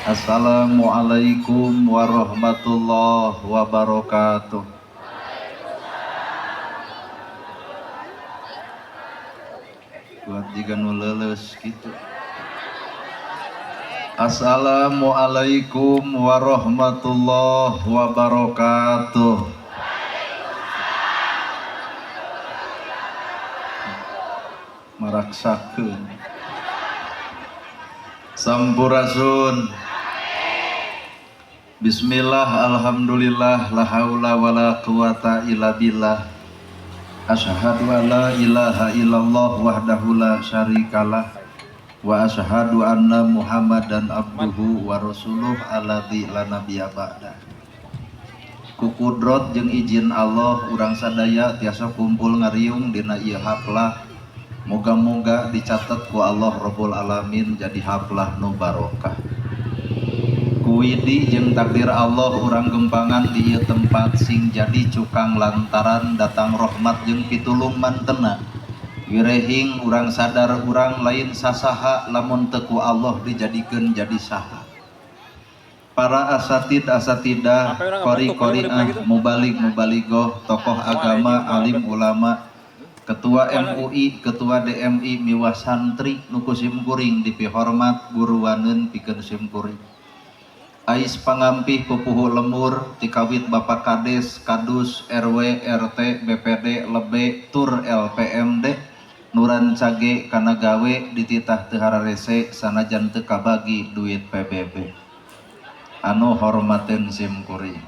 Assalamualaikum warahmatullahi wabarakatuh. Buat jika nu leuleus kitu. Assalamualaikum warahmatullahi wabarakatuh. Maraksakeun. Sampurasun. Bismillah, alhamdulillah, la haula wala quwata illa billah. Asyhadu an la ilaha illallah wahdahu la syarikalah wa asyhadu anna Muhammadan abduhu wa rasuluh alladzi la nabiyya ba'da. Ku kudrot jeung izin Allah urang sadaya tiasa kumpul ngariung dina ieu haflah. Moga-moga dicatat ku Allah Rabbul Alamin jadi haflah nu barokah. Kuwidi jeung takdir Allah urang gempangan di ieu tempat sing jadi cukang lantaran datang rahmat jeung pitulung mantena. Wirehing urang sadar urang lain sasaha lamun teu ku Allah dijadikeun jadi saha. Para asatid asatidah, qori qoriah, mubalig mubaligoh, tokoh agama, alim ulama, ketua MUI, ketua DMI, miwah santri nu ku simkuring dipihormat guruwaneun pikeun simkuring. Ais pangampih pupuhu lemur tikawit Bapak Kades, Kadus, RW, RT, BPD, Lebe, Tur LPMD nuran cage kana gawe dititah teu hararese sanajan teu kabagi duit PBB. Anu hormateun simkuring.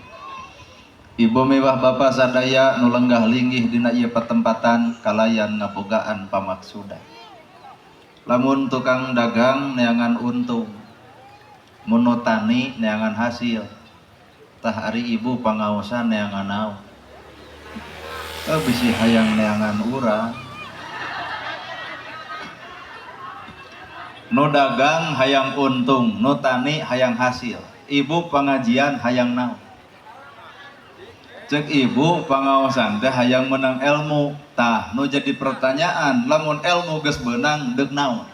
Ibu miwah bapa sadaya nu lenggah linggih dina ieu patempatan kalayan ngabogaan pamaksudan. Lamun tukang dagang neangan untung, mun nu tani neangan hasil, tah ari ibu pangaosan neangan naon? Bisi hayang neangan urang. Nu dagang hayang untung, nu tani hayang hasil, ibu pengajian hayang naon? Cek ibu pangaosan teh hayang menang ilmu. Tah nu jadi pertanyaan, lamun ilmu geus beunang deuk naon?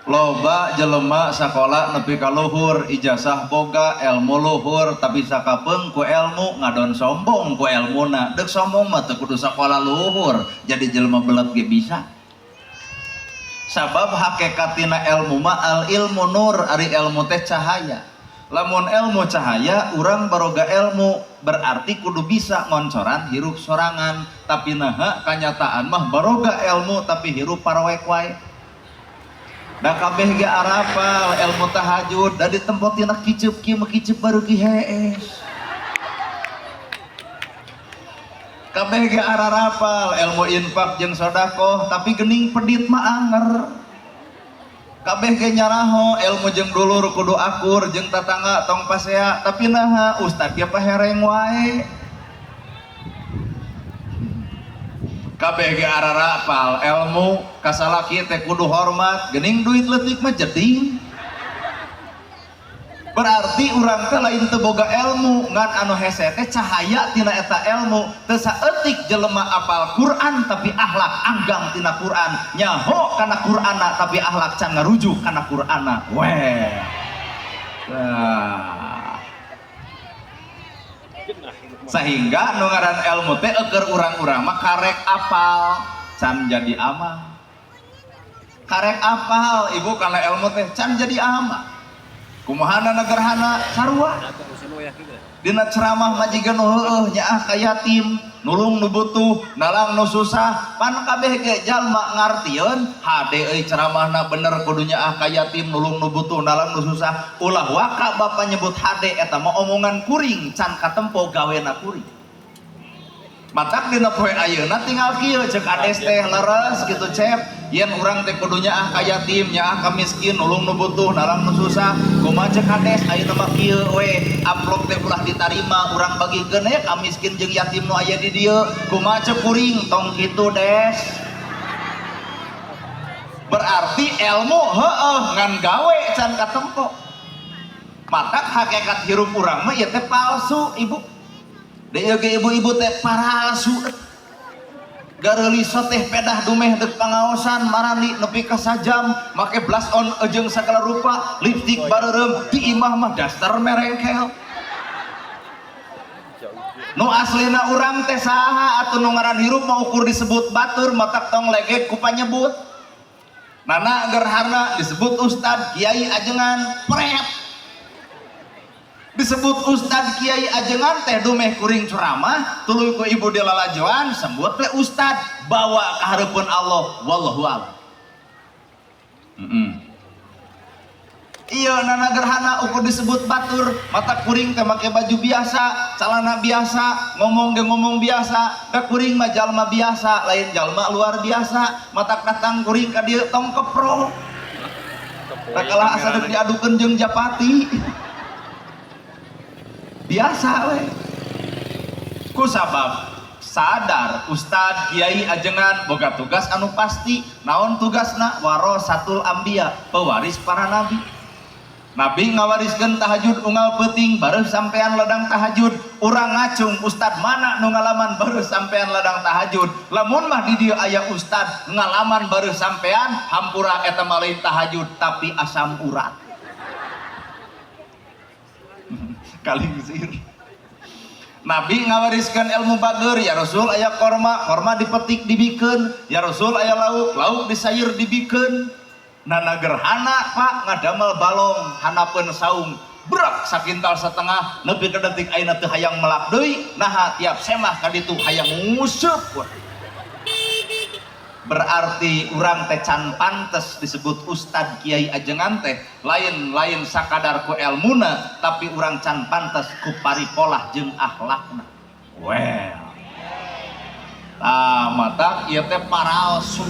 Loba jelema sakola nepi ka luhur, ijazah boga, ilmu luhur, tapi sakapeung ku ilmu ngadon sombong ku ilmuna. Deuk sombong mah teu kudu sakola luhur, jadi jelema belet ge bisa. Sabab hakikatina ilmu mah al ilmu nur, ari ilmu teh cahaya. Lamun ilmu cahaya, urang baroga ilmu berarti kudu bisa ngoncoran hirup sorangan. Tapi naha kanyataan mah baroga ilmu tapi hirup parawek wae. Da kabeh ge arapal ilmu tahajud, da ditempo tina kiceup kieu mah kiceup baru ki hees. Kabeh ge ararapal ilmu infak jeung sedekah, tapi geuning pedit mah anger. Kabeh ge nyaraho ilmu jeung dulur kudu akur jeung tatangga tong pasea, tapi naha ustad ge pahereng wae. Kabeh ge ararapal ilmu kasalaki teh kudu hormat, geuning duit leutik mah jeding. Berarti urang teh lain teu boga ilmu, ngan anu hese teh cahaya tina eta ilmu. Teu saeutik jelema apal Quran tapi akhlak anggang tina Quran, nyaho kana Qur'ana tapi akhlak can ngarujuk kana Qur'ana. Weh. Nah. Sehingga nu ngaran ilmu teh eueur urang-urang mah karek apal can jadi amal. Karek apal ibu kana ilmu teh can jadi amal. Kumahana negerhana sarua. Dina ceramah majikan nu heueuh nyaah ka yatim, nulung nu butuh, nalang nu susah, pan kabeh ge jalma ngartieun hade euy ceramahna bener kudu nyaah ka yatim, nulung nu butuh, nalang nu susah. Ulah waka bapa nyebut hade eta mah omongan kuring can katempo gawena kuring. Matak dina poe ayeuna tinggal kieu ceuk ades teh leres kitu cep, yen urang teh kudu nyaah ka yatim, nyaah ka miskin, nulung nu butuh, nalang nu susah. Kumaha ceuk ades ayeuna mah kieu we, amplop teh ulah ditarima, urang bagikeun we ka miskin jeung yatim nu aya di dieu. Kumaha ceuk kuring tong kitu des. Berarti ilmu heueuh ngan gawe can katempo. Matak hakikat hirup urang mah ieu teh palsu ibu. Deui ge ibu-ibu teh palsu. Gareulis teh pedah dumeh deuk pangaosan marani nepi ka sajam make blush on jeung sagala rupa, lipstik bareureum, di imah mah daster merengkel. Nu aslina urang teh saha atuh nu ngaran hirup mah ukur disebut batur matak tong legek ku panyebut. Nana Gerhana disebut ustad kiai ajengan pret. Disebut ustad kiai ajengan teh dumeh kuring ceramah tuluy ku ibu dilalajoan sebut teh ustad bawa ka hareupeun Allah wallahu a'lam. Iya Nana Gerhana ukur disebut batur mata kuring teh make baju biasa celana biasa ngomong ge ngomong biasa da kuring mah jalma biasa lain jalma luar biasa matak datang kuring ka dieu tong kepro rakalah asa deuk diadukeun jeung japati biasa we ku sabab sadar ustad kiai ajengan boga tugas anu pasti naon tugasna warasatul anbiya pewaris para nabi. Nabi ngawariskeun tahajud unggal peuting bareuh sampean ladang tahajud urang ngacung ustad mana nu ngalaman bareuh sampean ladang tahajud lamun mah di dieu aya ustad ngalaman bareuh sampean hampura eta mah lain tahajud tapi asam urat. Kalingsir. Nabi ngawariskeun ilmu bager ya Rasul aya korma korma dipetik dibikeun ya Rasul aya lauk lauk disayur dibikeun. Nana Gerhana pak ngadamel balong hanapeun saung brak sakintal setengah nepi ka detik ayeuna teu hayang melak deui naha tiap semah ka ditu hayang nguseup. Berarti urang teh can pantes disebut ustad kiai ajengan teh lain-lain sakadar ku elmuna tapi urang can pantes ku paripolah jeung akhlakna. Well tah matak ieu teh paralsu.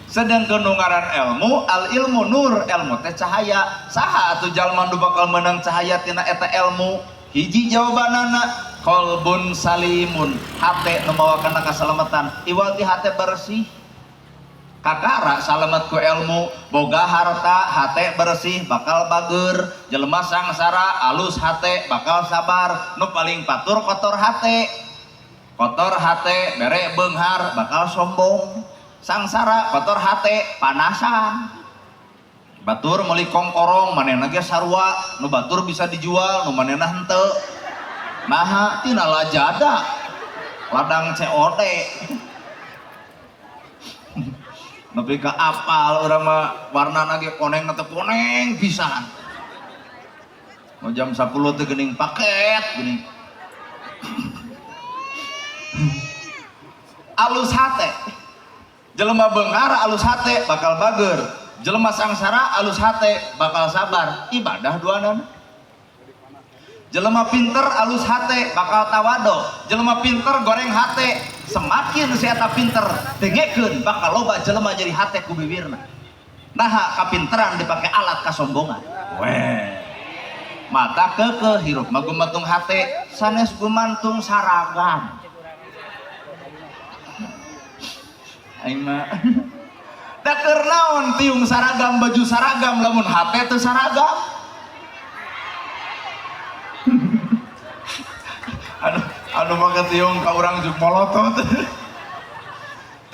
Sedangkan nu ngaran ilmu al ilmu nur ilmu teh cahaya saha atuh jalma nu bakal meunang cahaya tina eta ilmu hiji jawabanana qalbun salimun hate nu mawa kana kasalamatan iwal ti hate bersih kakara salamet ku ilmu boga harta hate bersih bakal bager jelema sangsara alus hate bakal sabar nu paling patur kotor hate bere beunghar bakal sombong sangsara kotor hate panasan batur meuli kongkorong manehna ge sarua nu batur bisa dijual nu manehna henteu naha tina lajada ladang COD nepi ka apal urang mah warnana ge koneng teh koneng pisan mau jam 10 teh geuning paket geuning alus hate jelema beunghar alus hate bakal bager jelema sangsara alus hate bakal sabar ibadah duanana jelema pinter alus hate bakal tawado jelema pinter goreng hate semakin si eta pinter dengekeun bakal loba jelema jadi hate ku bibirna naha kapinteran dipake alat kasombongan weh mata keukeuh hirup mah gumantung hate sanes gumantung saragam aing mah da keur naon tiung saragam baju saragam lamun hate teu saragam. Aduh anu make tiung ka urang jeung molotot.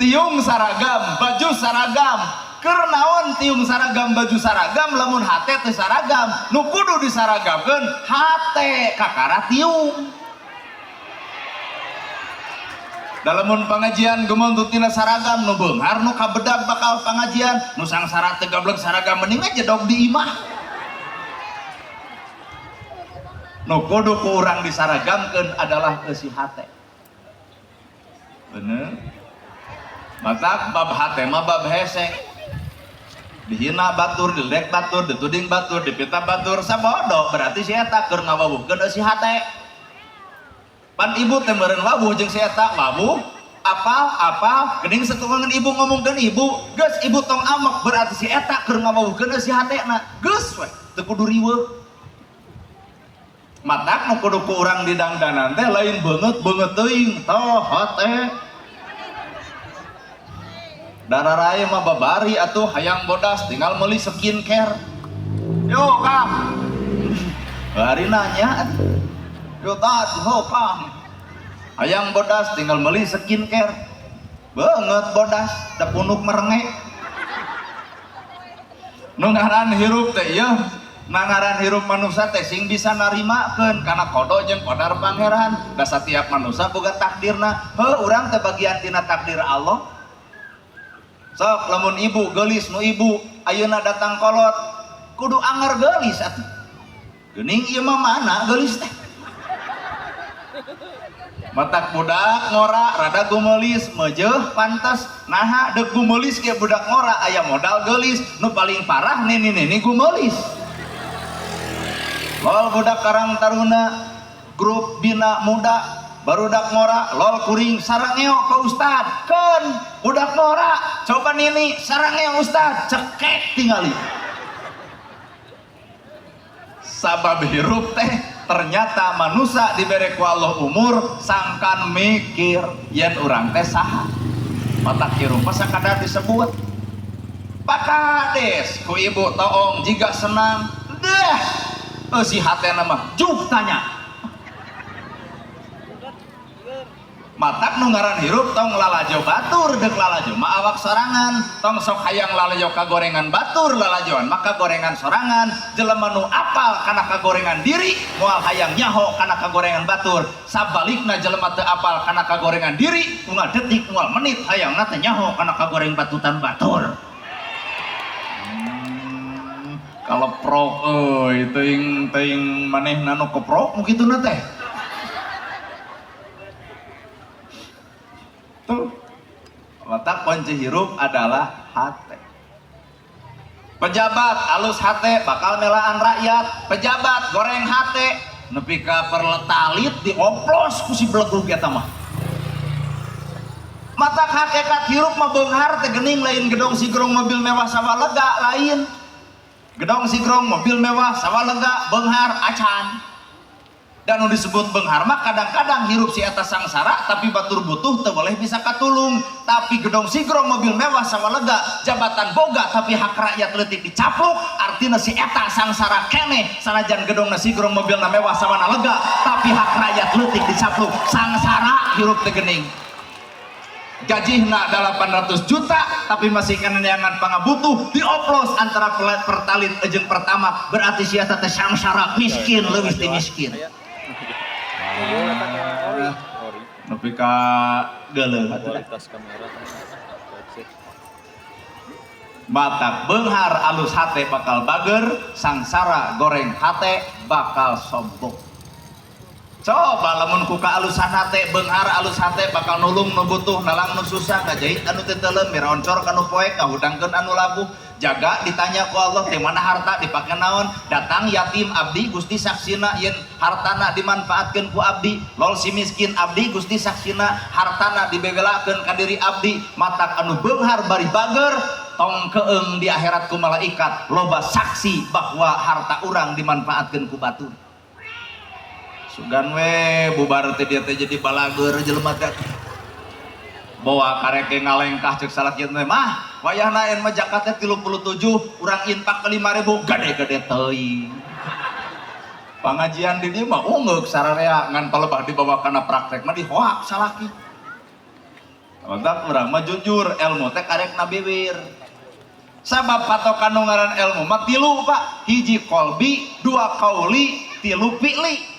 Tiung saragam baju saragam keur naon tiung saragam baju saragam lamun hate teu saragam nu kudu disaragamkeun hate kakara tiung. Dalamun pengajian gumantung tina saragam nu beunghar nu kabedag bakal pengajian nu sangsara teu gablek saragam mending jedog di imah nu kudu ku urang disaragamkeun adalah eusi hate bener matak bab hate mah bab hese dihina batur diledek batur dituding batur dipita batur sabodo berarti si eta keur ngawawuhkeun eusi hate pan ibu teh meureun wawuh jeung si eta wawuh apal geuning satuangan ibu ngomongkeun ibu geus ibu tong amek berarti si eta keur ngawawuhkeun si hatena geus we teu kudu riweuh matak nu kudu ku urang didangdanan teh lain beungeut-beungeut teuing toh hate dararae mah babari atuh hayang bodas tinggal meuli skincare yo Kang bari nanya yo tat ho Kang Hayang bodas tinggal meuli skincare. Beungeut bodas da punuk merenge. Nu ngaran hirup teh ieu, nangaran hirup manusia teh sing bisa narimakeun kana qada jeung qadar Pangeran. Da satiap manusia boga takdirna. Heuh urang teh bagian tina takdir Allah. Sok lamun ibu geulis nu ibu ayeuna datang kolot kudu anger geulis atuh. Geuning ieu mah mana geulis teh? Matak budak ngora rada gumelis meujeuh pantes naha deuk gumelis ge budak ngora aya modal geulis nu paling parah nini-nini gumelis. Lol budak Karang Taruna grup Bina Muda barudak ngora lol kuring sarangeo ka ustad keun budak ngora coba nini sarangeo ustad cekek tingali. Sabab hirup teh ternyata manusia dibere ku Allah umur sangkan mikir yen urang teh saha. Matak hirup mah sakadar disebut. Pak Kades ku ibu toong jiga senang deh si hatena mah juk tanya. Matak nu ngaran hirup tong lalajo batur deuk lalajo mah awak sorangan tong sok hayang lalajo kagorengan batur lalajoan maka gorengan sorangan. Jelema nu apal kana kagorengan diri moal hayang nyaho kana kagorengan batur, sabalikna jelema teu apal kana kagorengan diri unggal detik unggal menit hayangna teh nyaho kana kagoreng batutan batur. Kaleprok euy teuing teuing manehna nu keprok nu kituna teh. Tuh. Letak kunci hirup adalah hate. Pejabat alus hate bakal melaan rakyat, pejabat goreng hate nepi ka perletalit dioplos ku si belegug eta mah. Matak hakikat hirup mah beunghar teh geuning lain gedong sigrong mobil mewah sawalega lain. Gedong sigrong mobil mewah sawalega beunghar acan. Dan nu disebut beunghar mah kadang-kadang hirup si eta sangsara tapi batur butuh teu boleh bisa katulung. Tapi gedong sigrong mobil mewah sawalega jabatan boga tapi hak rakyat leutik dicapluk, artina si eta sangsara keneh sanajan gedongna sigrong mobilna mewah sawana lega tapi hak rakyat leutik dicapluk, sangsara hirup teh geuning. Gajihna 800 juta tapi masih keneangan pangabutuh dioplos antara pertalit jeung pertama, berarti si eta teh sangsara miskin leuwih ti miskin. Nepi ka geuleuh kualitas kamera. Batak beunghar alus hate bakal bager, sangsara goreng hate bakal sombong. Coba lamun ku kaalusan hate beunghar alus hate bakal nulung nu butuh, nalang nu susah, ngajahit anu teu teuleum, miraoncor ka nu poek, ngahudangkeun anu labuh. Jaga ditanya ku Allah di mana harta dipake naon, datang yatim abdi Gusti saksina yen hartana dimanfaatkeun ku abdi, lol si miskin abdi Gusti saksina hartana dibebelakeun ka diri abdi. Matak anu beunghar bari bager tong keeng di akhirat ku malaikat loba saksi bahwa harta urang dimanfaatkeun ku batur. Sugan we bubar teh dia teh jadi balager jelema teh. Bawa kareke ngalengkah cek salah kieu teh mah wayahna en mah zakat teh 37 urang infak ke 5.000 gade-gade teuing. Pangajian di dieu mah ungeuk sararea ngan palebah dibawa kana praktek mah dihoak salaki. Mantap urang mah jujur ilmu teh karek na bibir. Sabab patokan nu ngaran ilmu mah tilu Pak, hiji kolbi, dua kauli, tilu fi'li.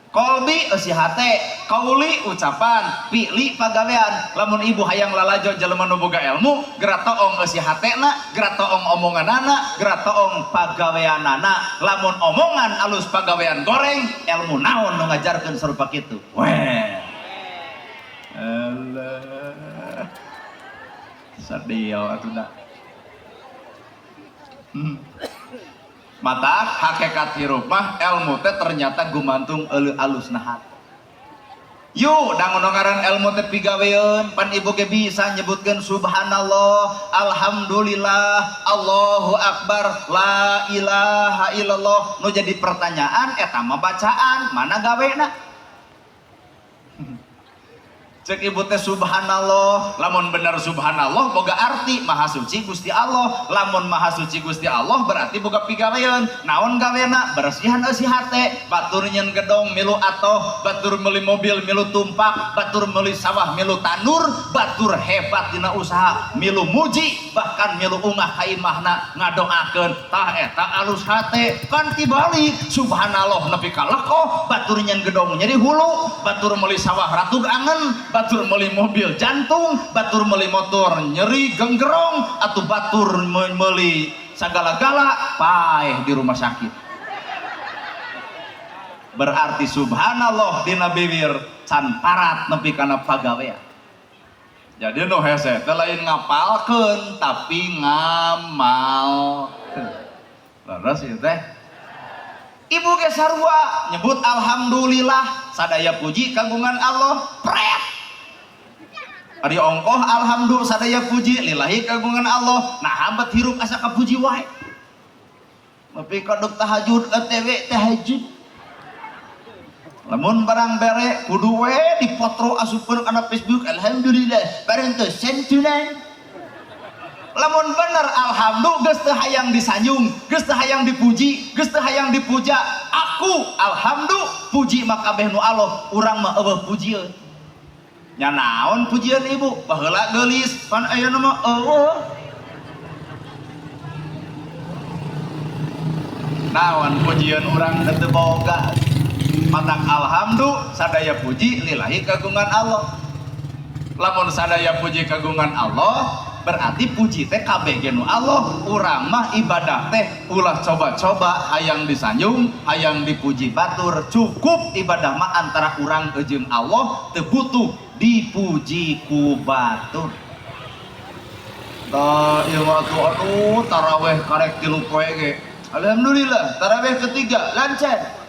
Kolbi eusi hate, kauli ucapan, fi'li pagawean. Lamun ibu hayang lalajo jelema nu boga ilmu, geura toong eusi hatena, geura toong omonganana, geura toong pagaweanana. Lamun omongan alus pagawean goreng, ilmu naon nu ngajarkeun sarupa kitu? Weh. Alah. Sadeo atuh da. Mata hakikat hirup mah ilmu teh ternyata gumantung euleuh alusna hate. Yuk dangun ngaran ilmu teh pigaweun, pan ibu ge bisa nyebutkeun subhanallah, alhamdulillah, Allahu akbar, la ilaha illallah. Nu jadi pertanyaan eta mah bacaan, mana gawena? Cek ibu teh subhanallah, lamun bener subhanallah boga arti maha suci Gusti Allah. Lamun maha suci Gusti Allah berarti boga pigawean. Naon gawena? Bersihan eusi hate, batur nyeun gedong milu atoh, batur meuli mobil milu tumpak, batur meuli sawah milu tanur, batur hebat dina usaha milu muji, bahkan milu ungah ka imahna ngadoakeun. Tah eta alus hate. Kan tibalik subhanallah nepi ka lekoh, batur nyeun gedong nyeri hulu, batur meuli sawah ratug angen, batur meuli mobil jantung, batur meuli motor nyeri genggerong, atau batur meuli sagala-gala paeh di rumah sakit. Berarti subhanallah dina bibir can parat nepi kana pagawean. Jadi nu hese teh lain ngapalkeun tapi ngamalkeun. Leres ieu teh. Ibu ge sarua nyebut alhamdulillah sadaya puji kagungan Allah, pret. Ari ongkoh alhamdulillah sadaya puji lillahi kagungan Allah. Nah hambat hirup asa kapuji wae. Nepi ka dek tahajud ETW tahajud. Lamun barang bere kudu we dipotro asupkeun kana Facebook alhamdulillah bareng teu sentunan. Lamun bener alhamdulillah geus teu hayang disanjung, geus teu hayang dipuji, geus teu hayang dipuja. Aku alhamdulillah puji mah kabeh nu Allah, urang mah eueuh pujieun. Nya naon pujian ibu? Baheula geulis, pan ayeuna mah eueuh. Naon pujian urang teu boga. Matak alhamdulillah sadaya puji lillahi kagungan Allah. Lamun sadaya puji kagungan Allah, berarti puji teh kabeh ge nu Allah. Urang mah ibadah teh ulah coba-coba hayang disanjung, hayang dipuji batur. Cukup ibadah mah antara urang jeung Allah, teu butuh dipuji ku batur. Tah ieu mah atuh aduh taraweh karek 3 poe ge. Alhamdulillah taraweh ketiga lancar.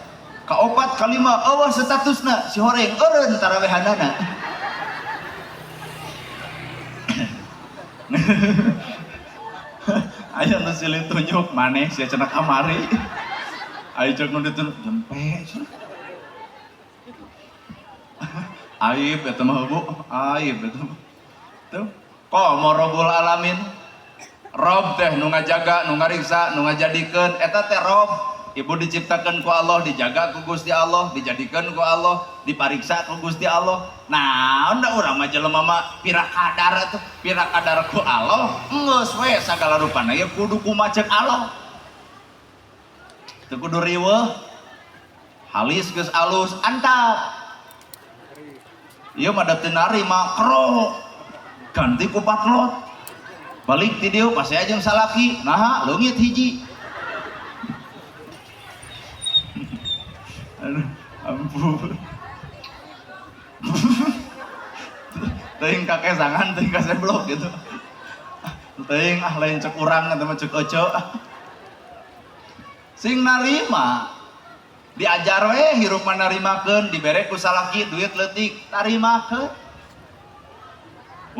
Kaopat kalima eueuh statusna si horeng eureun tarawehanana. Aya nu silih tunjuk maneh sia cenah kamari. Aya cek nu ditunjuk jempe cenah. Aib eta mah Bu, aib eta mah. Tuh, komo Robbul Alamin. Rob teh nu ngajaga, nu ngariksa, nu ngajadikeun eta teh Rob. Ibu diciptakan ku Allah, dijaga ku Gusti Allah, dijadikeun ku Allah, dipariksa ku Gusti Allah. Nah, da urang mah jelema mah pira kadar atuh, pira kadar ku Allah, geus we sagala rupana ye kudu kumaha ceuk Allah. Teu kudu riweuh. Halis geus alus, antap. Ieu mah da teu narima kerok. Ganti ku patlot. Balik ti dieu pasea jeung salaki, naha leungit hiji. Aduh, ampun. Teuing kakesangan, teuing kaseblok gitu. Teuing ah lain cek urang eta mah cek ece. Sing narima diajar we hirup mah narimakeun, dibere ku salaki duit leutik, tarimakeun.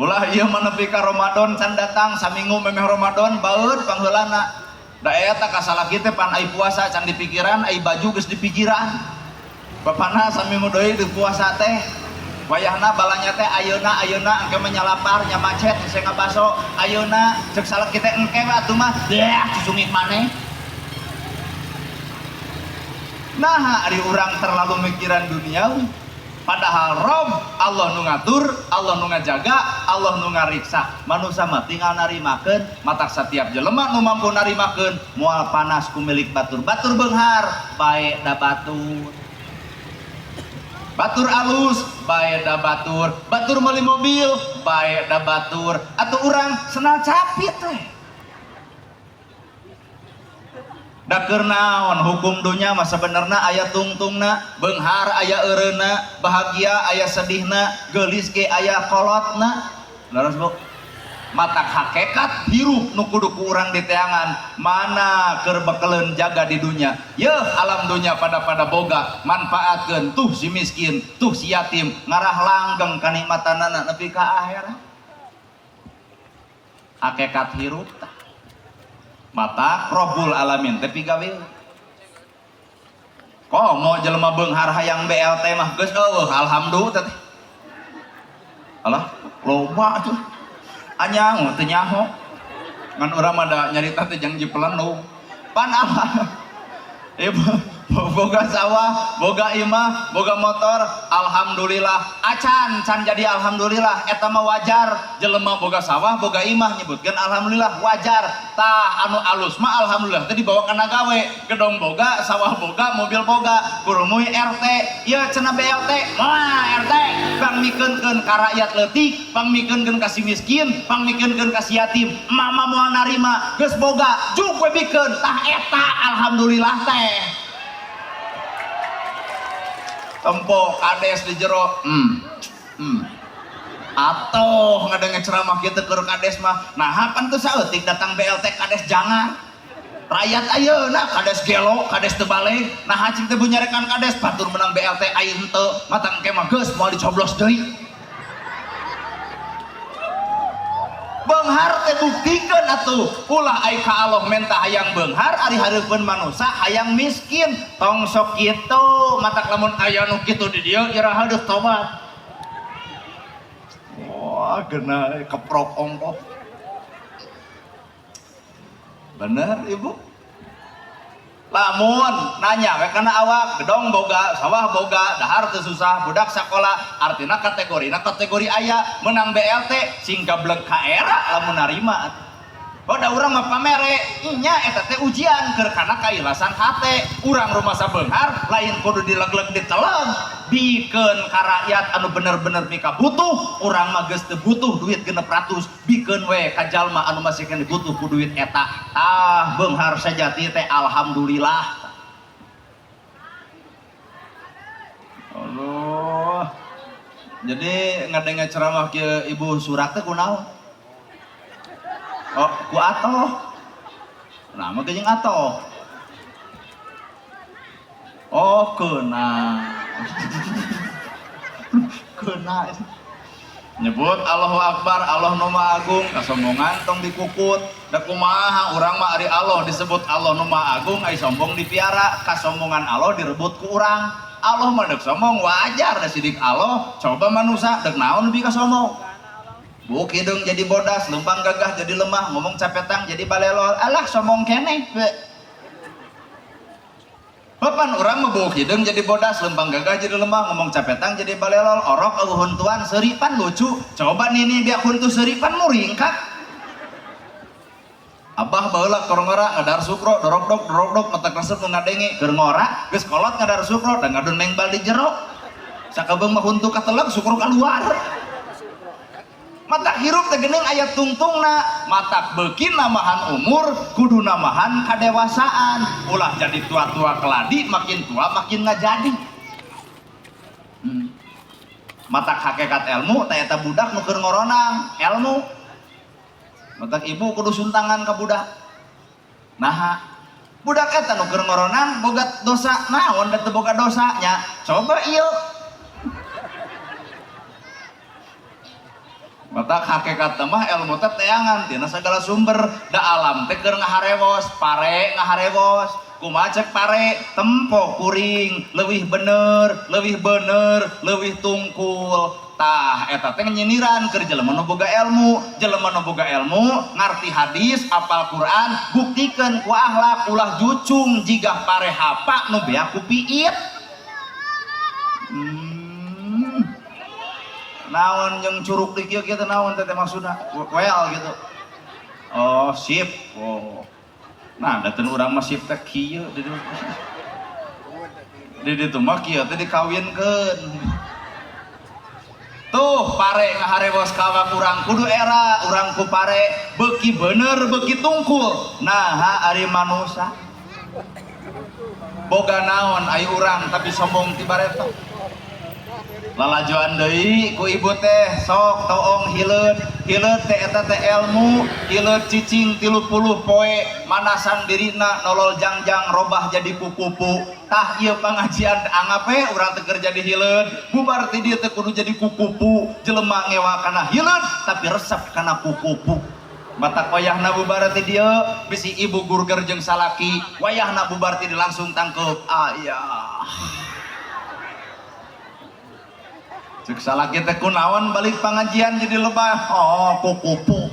Ulah ieu mah nepi ka Ramadan can datang saminggu memeh Ramadan baeud pangheulana. Da eta ka salaki teh pan ai puasa can dipikiran, ai baju geus dipikiran. Bapana saminggu deui di puasa teh. Wayahna balanya teh ayeuna ayeuna engke mah nyalapar nya macet hese ngabaso. Ayeuna ceuk salaki teh engke we atuh mah deah cusungit maneh. Nah, ari urang terlalu mikiran duniawi. Padahal Rob Allah nu ngatur, Allah nu ngajaga, Allah nu ngariksa. Manusia mah tinggal narimakeun, matak setiap jelema nu mampu narimakeun moal panas ku milik batur. Batur beunghar, bae da batur. Batur alus, bae da batur. Batur meuli mobil, bae da batur. Atuh urang senal capit teh. Da keur naon hukum dunya mah sebenarna aya tungtungna, beunghar aya eureunna, bahagia aya sedihna, geulis ge aya kolotna. Leres Bu? Matak hakekat hirup nu kudu ku urang diteangan, mana keur bekeleun jaga di dunya. Yeuh alam dunya pada-pada boga, manfaatkeun tuh si miskin, tuh si yatim, ngarah langgeng kanikmatanana nepi ka akhirat. Hakekat hirup tah. Mata Robbul Alamin teh pigawe. Komo jelema beunghar hayang BLT mah geus eueuh alhamdulillah teh. Alah, loba tuh. Anyang teu nyaho. Ngan urang mah da nyarita teh jang jipelenung. Pan apa? Ibu boga sawah, boga imah, boga motor, alhamdulillah. Acan can jadi alhamdulillah, eta mah wajar. Jelema boga sawah, boga imah nyebutkeun alhamdulillah wajar. Tah anu alus mah alhamdulillah teh dibawa kana gawe. Gedong boga, sawah boga, mobil boga, kurumuy RT. Ieu cenah BLT, moal RT. Pangmikeunkeun ka rakyat leutik, pangmikeunkeun ka si miskin, pangmikeunkeun ka si yatim. Mama moal narima, geus boga, juk we bikeun. Tah eta alhamdulillah teh. Tempo kades di jero, Atoh ngadenge ceramah kieu teh keur kades mah. Nah, pan teu saeutik datang BLT kades jangan. Rakyat ayeuna kades gelo, kades teu baleg. Nah, cing teh nyarekan kades batur menang BLT aya henteu, mata engke mah geus moal dicoblos deui. Beunghar teh buktikeun atuh. Ulah ai ka Allah menta hayang beunghar ari hareupeun manusa hayang miskin. Tong sok kitu, matak lamun aya nu kitu di dieu iraha deuk tobat. Wah, geuna keprok ongkoh. Bener ibu? Lamun nanya we kana awak, gedong boga, sawah boga, dahar teu susah, budak sakola, artina kategorina kategori aya, menang BLT sing gablek ka era lamun narima. Oh, da urang mah pamere, nya eta teh ujian keur kana kailasan hate. Urang rumasa beunghar lain kudu dilegleg diteleg, bikeun ka rakyat anu bener-bener mika butuh, urang mah geus teu butuh duit 600, bikeun we ka jalma anu masih keneh butuh ku duit eta. Tah beunghar sejati teh alhamdulillah. Allah. Jadi ngadenge ceramah kieu ibu surak teh kunaon? Oh, ku atoh. Nah, mah jeung atoh. Oh, keuna. Keuna. Nyebut Allahu Akbar, Allah nu Maha Agung, kasombongan tong dikukut. Da kumaha urang mah ari Allah disebut Allah nu Maha Agung, ai sombong dipiara, kasombongan Allah direbut ku urang. Allah mah deuk sombong wajar da sidik Allah, coba manusa deuk naon lebih kasombong. Buk hidung jadi bodas, lempang gagah jadi lemah, ngomong capetang jadi balelol. Alah sombong keneh. Papan urang mah buk hidung jadi bodas, lempang gagah jadi lemah, ngomong capetang jadi balelol, orok eueuh huntuan seuripan lucu. Coba nini biak huntu seuripan muringkak. Abah baheula keur ngora ngadar sukro, dorok-dok dorok-dok matak resep nu ngadenge keur ngora geus kolot ngadar sukro da ngadon mengbal di jero. Sakabeung mah huntu kateleg sukro kaluar. Matak hirup teh geuning aya tungtungna, matak beuki namahan umur kudu namahan kadewasaan. Ulah jadi tua-tua keladi, makin tua makin ngajadi. Matak hakikat ilmu teh eta budak nu keur ngoronang ilmu. Matak ibu kudu suntangan ka budak. Naha budak eta nu keur ngoronang boga dosa naon da teu boga dosanya. Coba ieu. Matak hakikat mah ilmu teh teangan tina segala sumber da alam teh keur ngaharewos, pare ngaharewos, kumaha cek pare tempo kuring leuwih bener, leuwih bener, leuwih tungkul. Tah eta teh nyindiran keur jelema nu boga ilmu, jelema nu boga ilmu ngarti hadis, apal Quran, buktikeun ku akhlak ulah jucung jiga pare hapa nu beak ku piit. Naon jeung curug di kieu kieu teh naon teh maksudna? Well gitu. Oh, sip. Oh. Nah, dateng urang mah sip teh kieu di dieu. Di ditu mah kieu teh dikawinkeun. Tuh pare ngaharewos ka awak urang kudu era urang ku pare beuki bener beuki tungkul. Naha ari manusa. Boga naon ai urang tapi sombong ti bareto. Lalajoan deui ku ibu teh sok toong hileud, hileud teh eta teh ilmu, hileud cicing 30 poe manasan dirina nolol jangjang robah jadi kukupu. Tah ieu pangajian anggap we urang teh keur jadi hileud, bubar ti dieu teh kudu jadi kukupu, jelema ngewa kana hileud tapi resep kana kukupu. Matak wayahna bubar ti dieu bisi ibu gurger jeung salaki, wayahna bubar ti dieu langsung tangkeup. Ayah. Cek salaki teh kunaon balik pengajian jadi lebah. Oh, kukupu.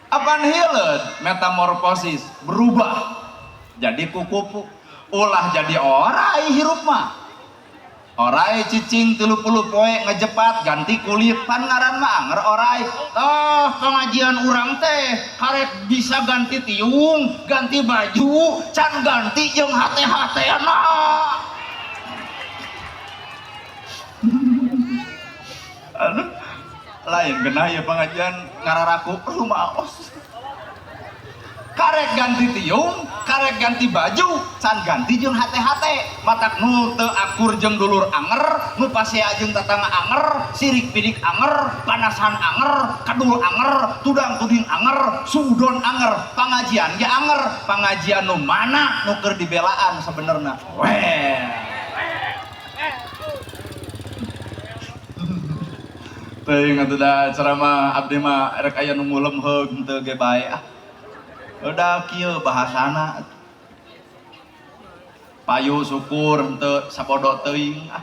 Apaan hileud? Metamorfosis, berubah jadi kukupu. Ulah jadi orai hirup mah. Orai cicing 30 poe ngejepat ganti kulit pan ngaran mah anger orai. Toh pengajian urang teh karek bisa ganti tiung, ganti baju, can ganti jeung hate-hatena. Aduh, lain genah ya pengajian ngararaku rumaos. Karek ganti tiung, karek ganti baju, can ganti jeung hate-hate. Matak nu teu akur jeung dulur anger, nu pasea jeung tatangga anger, sirik pidik anger, panasan anger, kadul anger, tudang tuding anger, sudon anger, pangajian ge anger, pangajian nu mana nu keur dibelaan sebenarna. Weh. Teuing atuh da ceramah abdi mah rek aya nu ngulem heug henteu ge bae ah. Udah kieu bahasana. Payu syukur henteu sabodo teuing ah.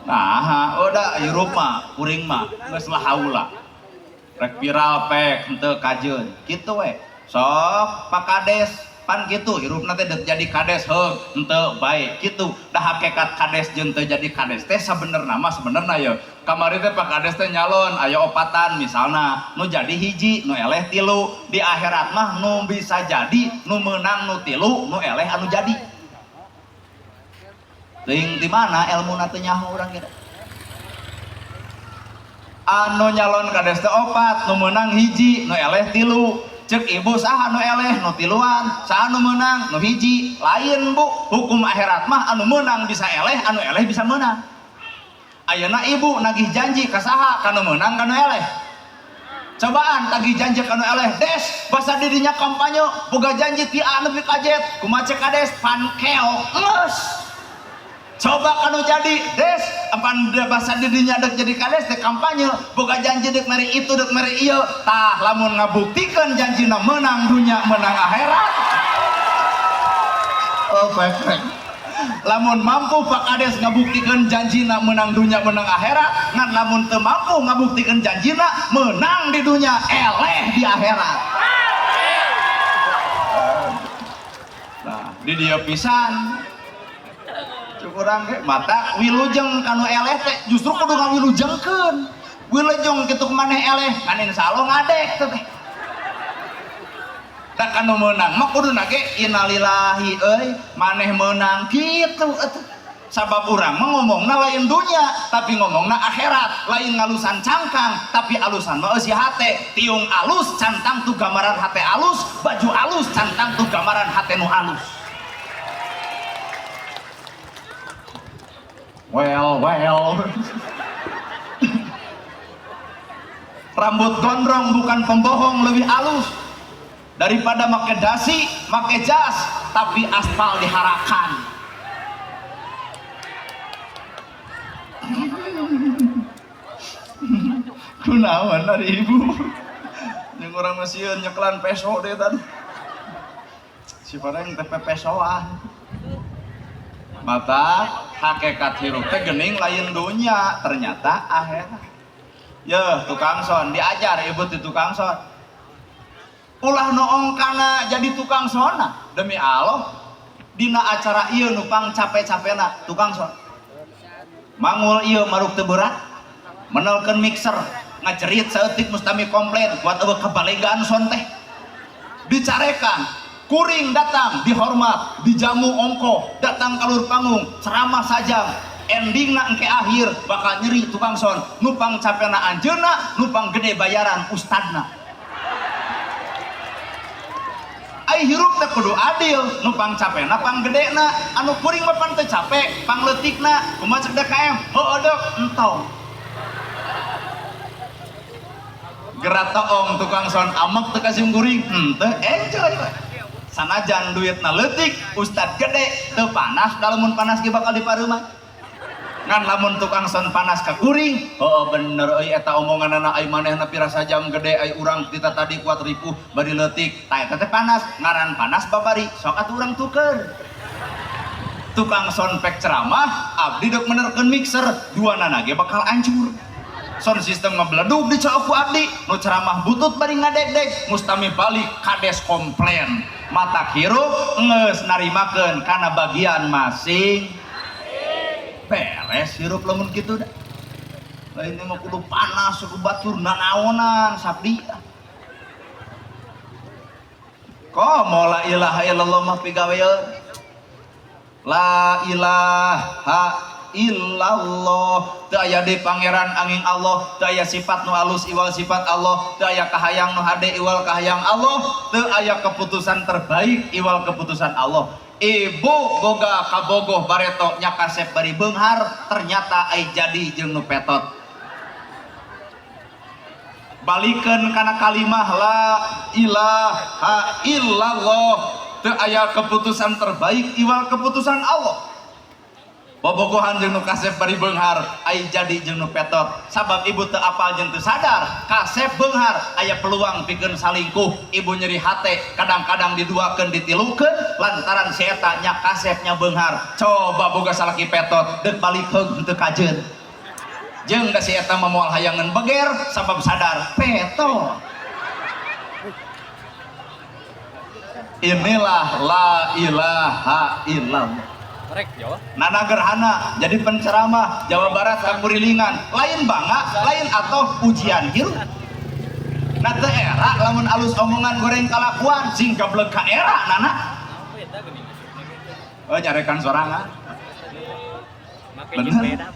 Nah, udah hirup mah kuring mah geus lah haula. Rek viral pek henteu kajeun. Kitu we. Sok Pak Kades pan kitu hirupna teh deuk jadi kades heug henteu bae kitu. Da hakekat kades jeung teu jadi kades teh sabenerna mah sebenerna ye. Kamari teh Pak Kades teh nyalon aya opatan misalna nu jadi hiji nu eleh tilu, di akhirat mah nu bisa jadi nu meunang nu tilu nu eleh anu jadi. Teuing di mana elmuna teu nyaho urang kitu. Anu nyalon kades teh opat nu meunang hiji nu eleh tilu. Cek ibu saha nu eleh nu tiluan, saha nu meunang nu hiji. Lain bu, hukum akhirat mah anu meunang bisa eleh, anu eleh bisa meunang. Ayeuna ibu nagih janji ka saha, ka nu meunang ka nu eleh. Cobaan tagih janji ka nu eleh, des basa dirinya kampanye boga janji ti A nepi ka Z, kumaha cek kades pan keok geus. Coba kanu jadi des apan basa dirinya dek jadi kades teh kampanye boga janji dek mere itu dek mere ieu, tah lamun ngabuktikeun janjina menang dunya menang akhirat. Oh pek. Lamun mampu Pak Kades ngabuktikeun janjina menang dunya menang akhirat, ngan lamun teu mampu ngabuktikeun janjina menang di dunya eleh di akhirat. Nah, di dieu pisan kurang ge mata wilujeng kanu eleh teh justru kudu ngawilujengkeun. Wilujeng kitu maneh eleh ngan insyaallah ngadek teh. Da kanu meunang mah kuduna ge innalillahi euy maneh meunang kitu atuh. Sabab urang mah ngomongna lain dunya tapi ngomongna akhirat, lain ngalusan cangkang tapi alusan mah eusi hate. Tiung alus cantang tu gambaran hate alus, baju alus cantang tu gambaran hate nu alus. Well, well. Rambut gondrong bukan pembohong, lebih alus daripada make dasi, make jas, tapi aspal diharakan. Kunaon dari ibu? Yang orang masih nyeklan peso deh tadi. Si padang teh pesoan. Mata hakikat hirup teh gening lain dunya, ternyata akhirat. Yeuh, tukang son diajar ibu di tukang son. Ulah noong kana jadi tukang sona, demi Allah dina acara ieu nu pang cape-capena tukang son. Mangul ieu maruk teu berat, menelkeun mixer, ngajerit saeutik mustami komplain kuat eueuh kabalegan son teh. Dicarekan kuring datang dihormat, dijamu ongkoh, datang kalur panggung, ceramah sajam, endingna engke akhir bakal nyeri tukang son, nupang capena anjeunna, nupang gede bayaran ustadna. Ai hirup teh kudu adil, nupang capena pang gedena, anu kuring mah pan teu capek, pang leutikna, kumaha cek DKM, heueuh deuk entong. Gerak toong tukang son amek teu ka sim kuring, henteu enjoy we. Sanajan duitna leutik, ustad gede, teu panas, da lamun panas ge bakal dipareuman. Ngan lamun tukang son panas ka kuring, heueuh bener euy eta omonganana ai manehna pira sajam gede ai urang tita tadi kuat ripuh bari leutik, tah eta teh panas, ngaran panas babari, sok atuh urang tuker. Tukang soundpack ceramah, abdi dek menerkeun mixer, dua nana ge bakal hancur. Sound system ngebeledug dicook ku abdi, nu ceramah butut bari ngadeg-deg, mustami balik kades komplain. Mata hirup geus narimakeun kana bagian masing. Beres hirup lamun kitu dah. Lain mah kudu panas kudu batur nanaonan sabdi. Komo la ilaha illallah mah pigaweun. La ilaha illallah, teu aya di pangeran angin Allah, teu aya sifat nu alus iwal sifat Allah, teu aya kahayang nu hade iwal kahayang Allah, teu aya keputusan terbaik iwal keputusan Allah. Ibu boga kabogoh bareto nya kasep bari beunghar, ternyata ai jadi jeung nu petot. Balikeun kana kalimah la ilaha illallah, teu aya keputusan terbaik iwal keputusan Allah. Bobogohan jeung nu kasep bari beunghar, ai jadi jeung nu petot. Sabab ibu teu apal jeung teu sadar, kasep beunghar aya peluang pikeun salingkuh, ibu nyeri hate, kadang-kadang diduakeun ditilukeun lantaran si eta nya kasep nya beunghar. Coba boga salaki petot, deuk balik heug teu kajeun. Jeung da si eta mah moal hayangeun beger sabab sadar petot. Inilah la ilaha illallah. Nana Gerhana jadi penceramah Jawa Barat kakurilingan, lain bangga lain atau ujian hirup. Nah teu era lamun alus omongan goreng kalakuan sing gablek ka era Nana. Oh nyarekan sorangan. Bener.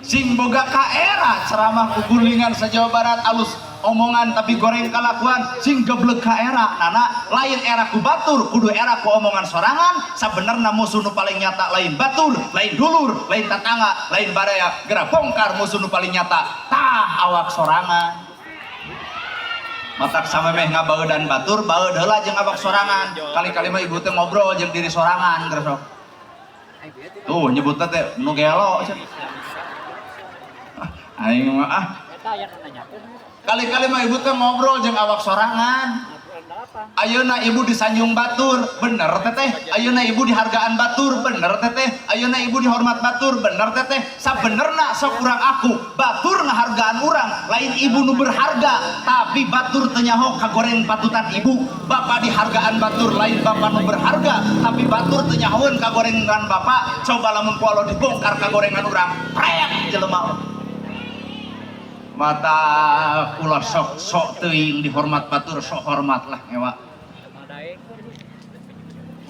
Sing boga ka era ceramah kugulingan se-Jawa Barat alus omongan tapi goreng kalakuan sing geblek ka era Nana, lain era ku batur kudu era ku omongan sorangan. Sabenerna musuh nu paling nyata lain batur, lain dulur, lain tetangga, lain baraya, geura bongkar musuh nu paling nyata tah awak sorangan. Matak samemeh ngabaeudan batur baeud heula jeung awak sorangan. Kali-kali mah ibu teh ngobrol jeung diri sorangan geura sok. Tuh nyebutna teh nu gelo cenah. Aing mah ah. Kali-kali mah ibu teh ngobrol jeung awak sorangan. Ayeuna ibu disanjung batur, bener teteh. Ayeuna ibu dihargaan batur, bener teteh. Ayeuna ibu dihormat batur, bener teteh. Sabenerna sok urang aku, batur ngahargaan urang, lain ibu nu berharga, tapi batur teu nyaho kagoreng patutan ibu. Bapak dihargaan batur, lain bapak nu berharga, tapi batur teu nyahoeun kagorengan bapak. Coba lamun ku Allah dibongkar kagorengan urang, prek jelema. Mata ulah sok sok teuing dihormat batur, sok hormat lah ngewa.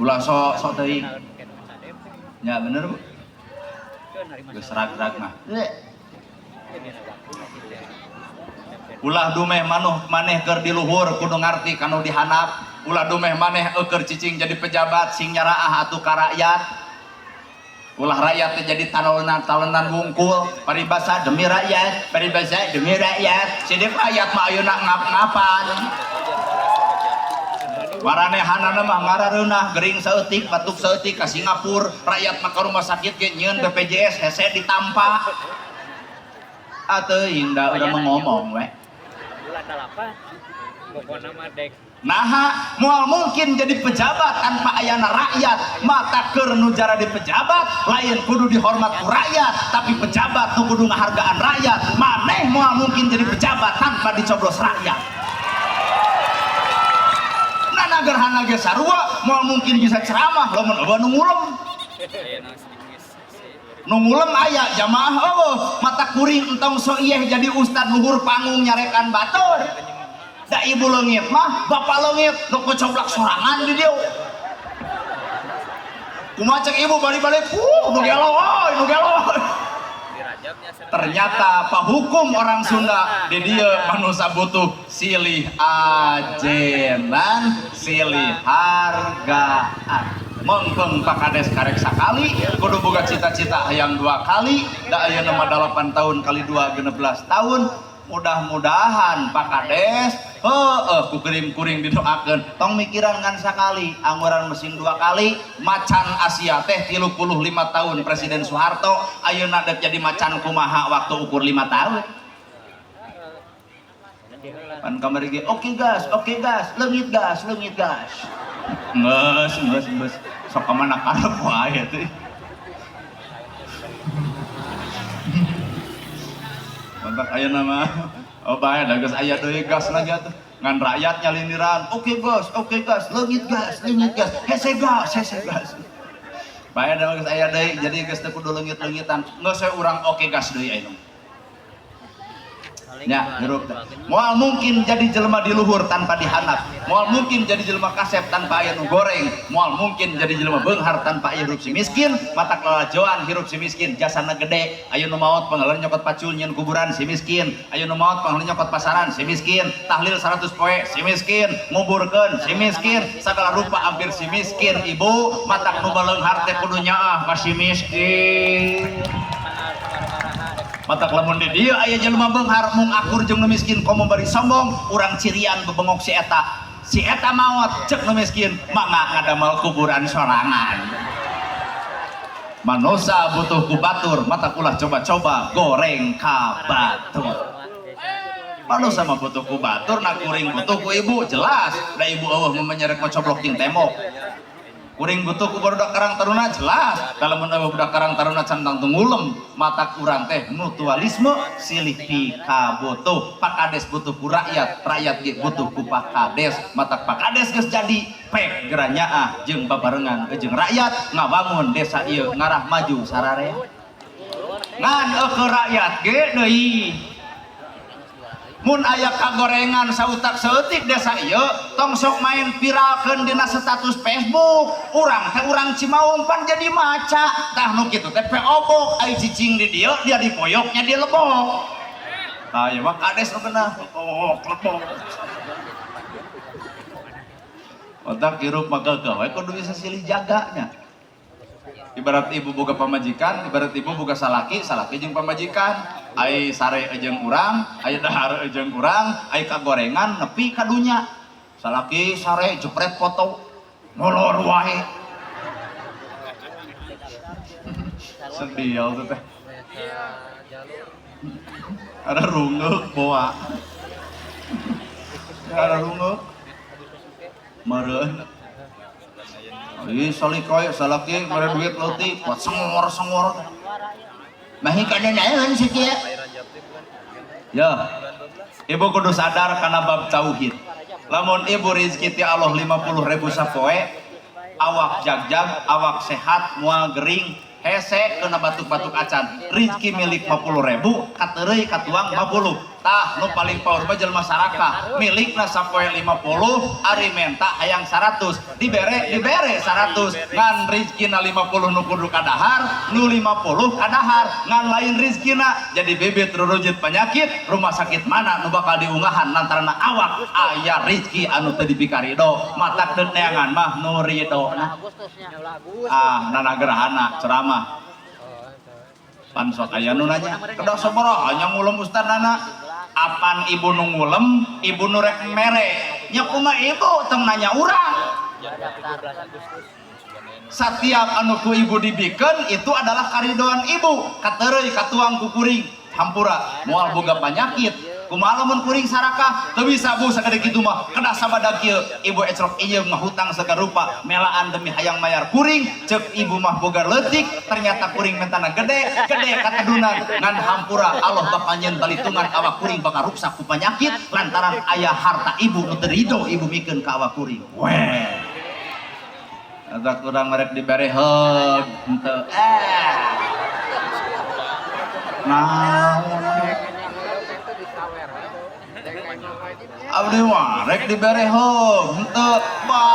Ulah sok sok teuing. Ya bener bu. Geus rag-rag mah. Ulah dumeh manuh maneh keur di luhur kudu ngarti kanu dihandap. Ulah dumeh maneh keur cicing jadi pejabat sing nyaraah atuh ka rakyat. Ulah rakyat teh jadi talenan-talenan wungkul, paribasa demi rakyat, paribasa demi rakyat. Sidik rakyat mah ayeuna ngap-ngapan. Maranehanana mah ngarareunah, gering saeutik, batuk saeutik ka Singapura, rakyat mah ka rumah sakit ge nyieun BPJS hese ditampa. Atuh da urang mah ngomong we. Naha moal mungkin jadi pejabat tanpa ayana rakyat. Mata keur nu jara di pejabat lain kudu dihormat ku rakyat, tapi pejabat nu kudu ngahargaan rakyat. Maneh moal mungkin jadi pejabat tanpa dicoblos rakyat. Nana Gerhana ge sarua moal mungkin bisa ceramah lamun eueuh nu ngulem. Nu ngulem aya jamaah eueuh, mata kuring entong so iyeh jadi ustad luhur panggung nyarekan batur. Da ibu leungit mah bapak leungit nu kocoblak sorangan di dieu. Kumaha cek ibu balik-balik, nu gelo euy, nu gelo. Ternyata pahukum orang Sunda di dieu manusia butuh silih ajenan, silih hargaan. Mengkeng Pak Kades karek sakali, kudu boga cita-cita hayang 2 kali, da ayeuna mah 8 tahun kali 2 16 tahun. Mudah-mudahan Pak Kades heueuh ku kuring-kuring didoakeun, tong mikiran ngan sakali, angguran mesin 2 kali. Macan Asia teh 35 tahun Presiden Soeharto, ayeuna dek jadi macan kumaha waktu ukur 5 tahun. Pan kamari ge oke gas, leungit gas, leungit gas. Geus geus geus sok ka mana karep wae teh. Mantak ayeuna mah oh bae da geus aya deui gas lagi atuh. Ngan rakyat nyalindiran, oke gas, leungit gas, hese gas, hese gas. Bae da geus aya deui, jadi geus teu kudu leungit-leungitan. Geus we urang oke gas deui ayeuna. Ya, hirup teh. Moal mungkin jadi jelema di luhur tanpa dihandap. Moal mungkin jadi jelema kasep tanpa aya nu goreng. Moal mungkin jadi jelema beunghar tanpa aya hirup si miskin. Matak lalajoan hirup si miskin jasana gede. Aya nu maot pangeuleun nyokot pacul nyieun kuburan si miskin. Aya nu maot pangeuleun nyokot pasaran si miskin. Tahlil 100 poe si miskin, nguburkeun si miskin, sagala rupa hampir si miskin. Ibu, matak nu baleunghar teh kudu nyaah ka si miskin. Matak lamun di dieu aya jelema beunghar mung akur jeung nu miskin komo bari sombong, urang cirian bebengok si eta. Si eta maot cek nu miskin, mangga ngadamel kuburan sorangan. Manusa butuh ku batur, matak ulah coba-coba goreng ka batur. Manusa mah butuh ku batur, na kuring butuh ku ibu, jelas. Da ibu eueuh mah nyerek ngocoblok jeung tembok. Kuring butuh ku barudak Karang Taruna jelas. Dalam mun budak Karang Taruna can tangtung ngulem, mata kurang teh mutualisme silih pikabutuh. Pak Kades butuh ku rakyat, rakyat ge butuh ku Pak Kades. Matak Pak Kades geus jadi pek geranyaah jeung babarengan jeung rakyat ngabangun desa ieu ngarah maju sararea. Ngan eueuh rakyat ge deui. Mun aya kagorengan sautak saeutik desa ieu tong sok main viralkeun dina status Facebook. Urang teh urang Cimaung pan jadi maca. Tah nu kitu teh obok ai cicing di dieu dia dipoyoknya di lebok. Tah ieu mah kades nu geunah lebok lebok. Otak hirup mah geugeuh we kudu bisa silih jaganya. Ibarat ibu boga pamajikan, ibarat ibu boga salaki, salaki jeung pamajikan. Ai sare jeung urang, ai dahar jeung urang, ai kagorengan nepi ka dunya. Salaki sare jepret foto molor wae. Sedih ya teh. Ada rungeuk boa. Ada rungeuk. Meureun. Ih salikoy salaki mere duit leutik, buat sengor-sengor. Mahi kana naon sih kieu? Ya. Ibu kudu sadar kana bab tauhid. Lamun ibu rezeki ti Allah 50.000 sapoe, awak jagjag, awak sehat, moal gering, hese kena batuk-batuk acan. Rezeki milik 50.000, kateureuy katuang 50. Tah nu paling power mah jelema sarakah, milikna sapoe 50, ari menta hayang 100, dibere dibere 100. Ngan rezekina 50 nu kudu kadahar, nu 50 kadahar, ngan lain rezekina jadi bibit rurujit penyakit, rumah sakit mana nu bakal diungahan lantaran awak aya rezeki anu teu dipikarido, matak deuk neangan mah nu ridona. Ah, nana gerahana ceramah. Pan sok aya nu nanya, kedah sabaraha nya ngulem ustad nana? Apan ibu nu ngulem, ibu nu rek mere. Nya kumaha ibu tong nanya urang. Setiap anu ku ibu dibikeun itu adalah karidoan ibu. Kateureuy katuang ku kuring, hampura moal boga panyakit. Kumaha lamun kuring sarakah teu bisa bu sagede kitu mah kedah sabada kieu. Ibu ecrok ieu ngahutang sagarupa melaan demi hayang mayar kuring, ceuk ibu mah boga leutik ternyata kuring mentana gede gede katedunan. Ngan hampura Allah bakal nyeun balitungan awak kuring bakal ruksak ku panyakit lantaran aya harta ibu nu teu rido ibu mikeun ka awak kuring. Weh eta kurang rek dibere heug henteu. Naon abdi mah rek dibere heug henteu ba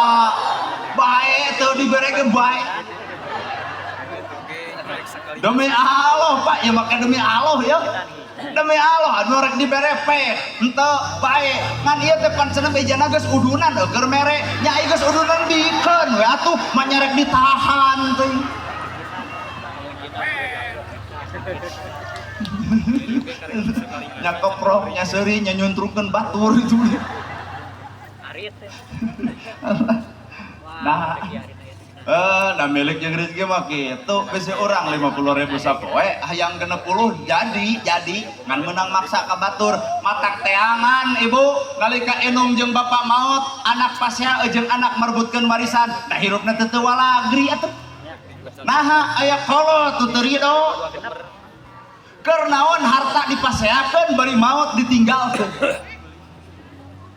bae teu dibere ge bae. Demi Allah Pak, ya make demi Allah ya. Demi Allah anu rek dibere pe henteu bae. Ngan ieu teh pan cenah bejana geus udunan keur mere. Nya ieu geus udunan bikeun we atuh mah nya rek ditahan teh. Nya koprok nya seuri nya nyuntrungkeun batur itu. Nah, Nah milik jeung rezeki mah kitu, bisi urang 50.000 sapoe hayang 60 jadi ngan meunang maksa ka batur matak teangan ibu nalika enung jeung bapak maot anak pasea jeung anak merebutkeun warisan nah hirupna teu teu walagri atuh naha aya kolot teu teu rido keur naon harta dipaseakeun bari maot ditinggalkeun.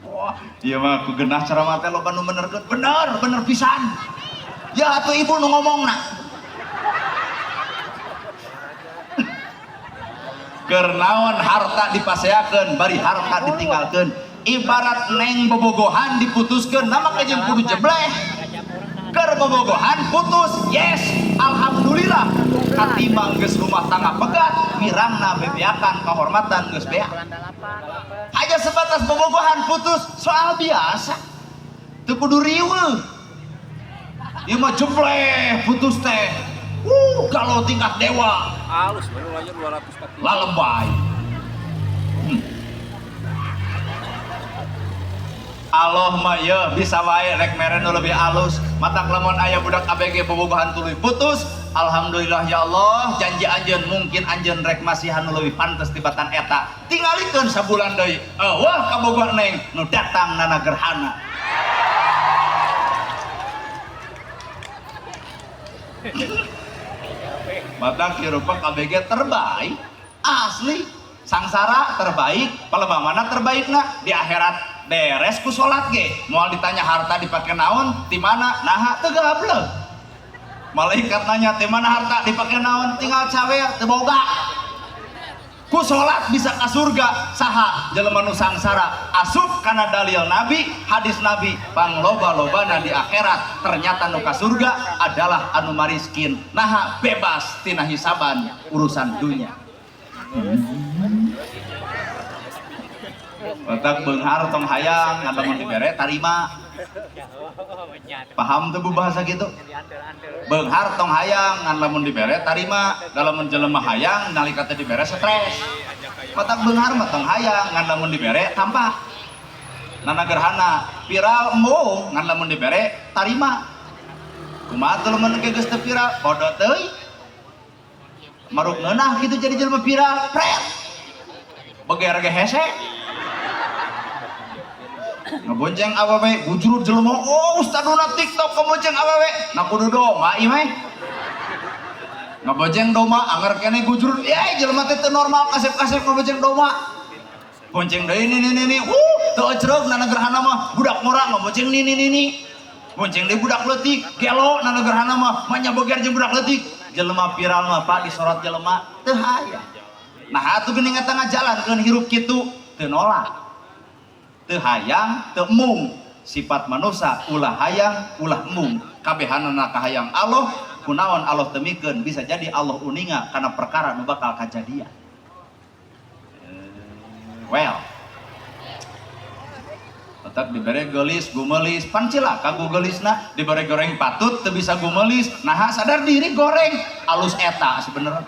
Wah, ieu mah ku genah ceramah teh loba nu benerkeun bener bener pisan. Ya atuh ibu nu ngomongna. Keur naon harta dipaseakeun bari harta ditinggalkeun. Ibarat neng bobogohan diputuskeun nama jeung kudu jebleh. Keur bobogohan putus, yes, alhamdulillah. Katimbang geus rumah tangga pegat, wirangna bebeakan kehormatan geus beak. Hanya sebatas bobogohan putus, soal biasa. Teu kudu riweuh. Ieu mah jebleh putus teh. Galau tingkat dewa. Halus baru aja 200 kaki. Lalembay. Allah mah ye bisa wae rek mere nu lebih alus. Matak lamun aya budak ABG bobogohan tuluy putus, alhamdulillah ya Allah, janji anjeun mungkin anjeun rek masihan nu leuwih pantes tibatan eta. Tingalikeun sabulan deui. Wah kabogoh neng nu datang nana gerhana. Matak hirup KBG terbaik asli sangsara terbaik palebamana terbaikna di akhirat beres ku salat ge moal ditanya harta dipake naon di mana naha teu gablek malaikat nanya di mana harta dipake naon tinggal cawer teu boga ku salat bisa ka surga saha jelema nu sangsara asup kana dalil nabi hadis nabi pangloba-lobana di akhirat ternyata nu ka surga adalah anu mariskin naha bebas tina hisaban urusan dunia. Otak beunghar tong hayang ngadamun dibere tarima. Paham tuh bu bahasa gitu? Beunghar tong hayang ngan lamun dibere tarima, lamun jelema hayang nalika teu dibere stres. Matak beunghar mah tong hayang ngan lamun dibere tampa. Nana gerhana viral embung ngan lamun dibere tarima. Kumaha tuh lamun geus teu viral bodoh teuing. Maruk ngeunah kitu jadi jelema viral, pret. Beger ge hese. Ngebonceng awewe bujurut jelema, oh ustaduna TikTok ngebonceng awewe, na kudu doma ieu mah. Ngebonceng doma anger keneh gujurut, ye jelema teh teu normal kasep-kasep ngebonceng doma. Bonceng deui nini nini, teu ecreug nana gerhana mah budak ngora ngebonceng nini nini. Bonceng deui budak leutik, gelo nana gerhana mah manya boger jeung budak leutik. Jelema viral mah Pak disorot jelema teu hayang. Nah atuh geuning eta ngajalankeun hirup kitu teu nolak. Teu hayang teu embung sifat manusia ulah hayang ulah embung kabehanana kahayang Allah kunaon Allah teu mikeun bisa jadi Allah uninga kana perkara nu bakal kajadian. Well tetap dibere geulis gumelis pan cilaka gugelisna dibere goreng patut teu bisa gumelis naha sadar diri goreng alus eta sebenerna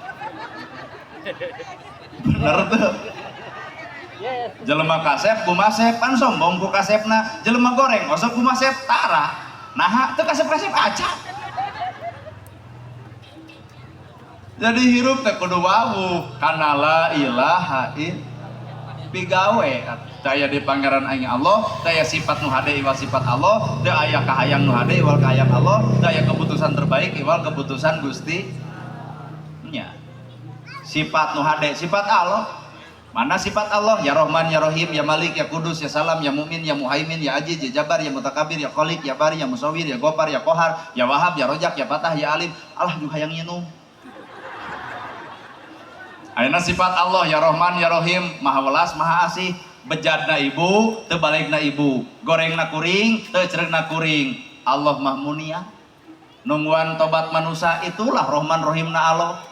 bener tuh. Jelema kasep kumasep pan sombong ku kasepna jelema goreng osok kumasep tara naha teu kasep-kasep aca jadi hirup teh kudu wawuh kana la ilaha illa pigawe daya di pangeran aing Allah daya sifat nu hade iwal sifat Allah daya kahayang nu hade iwal kahayang Allah daya keputusan terbaik iwal keputusan Gusti nya sifat nu hade sifat Allah. Mana sifat Allah? Ya Rahman, Ya Rahim, Ya Malik, Ya Kudus, Ya Salam, Ya Mu'min, Ya Muhaimin, Ya Aziz, Ya Jabbar, Ya Mutakabir, Ya Khalik, Ya Bari, Ya Musawwir, Ya Gopar, Ya Kohar, Ya Wahab, Ya Rojak, Ya Fatah, Ya Alim. Allah juga hayang nginum. Ayeuna sifat Allah Ya Rahman, Ya Rahim, Maha Welas, Maha Asih. Bejadna ibu, teu balegna ibu. Gorengna kuring, teu ceregna kuring. Allah Maha Munia. Nungguan tobat manusia itulah Rahman Rahimna Allah.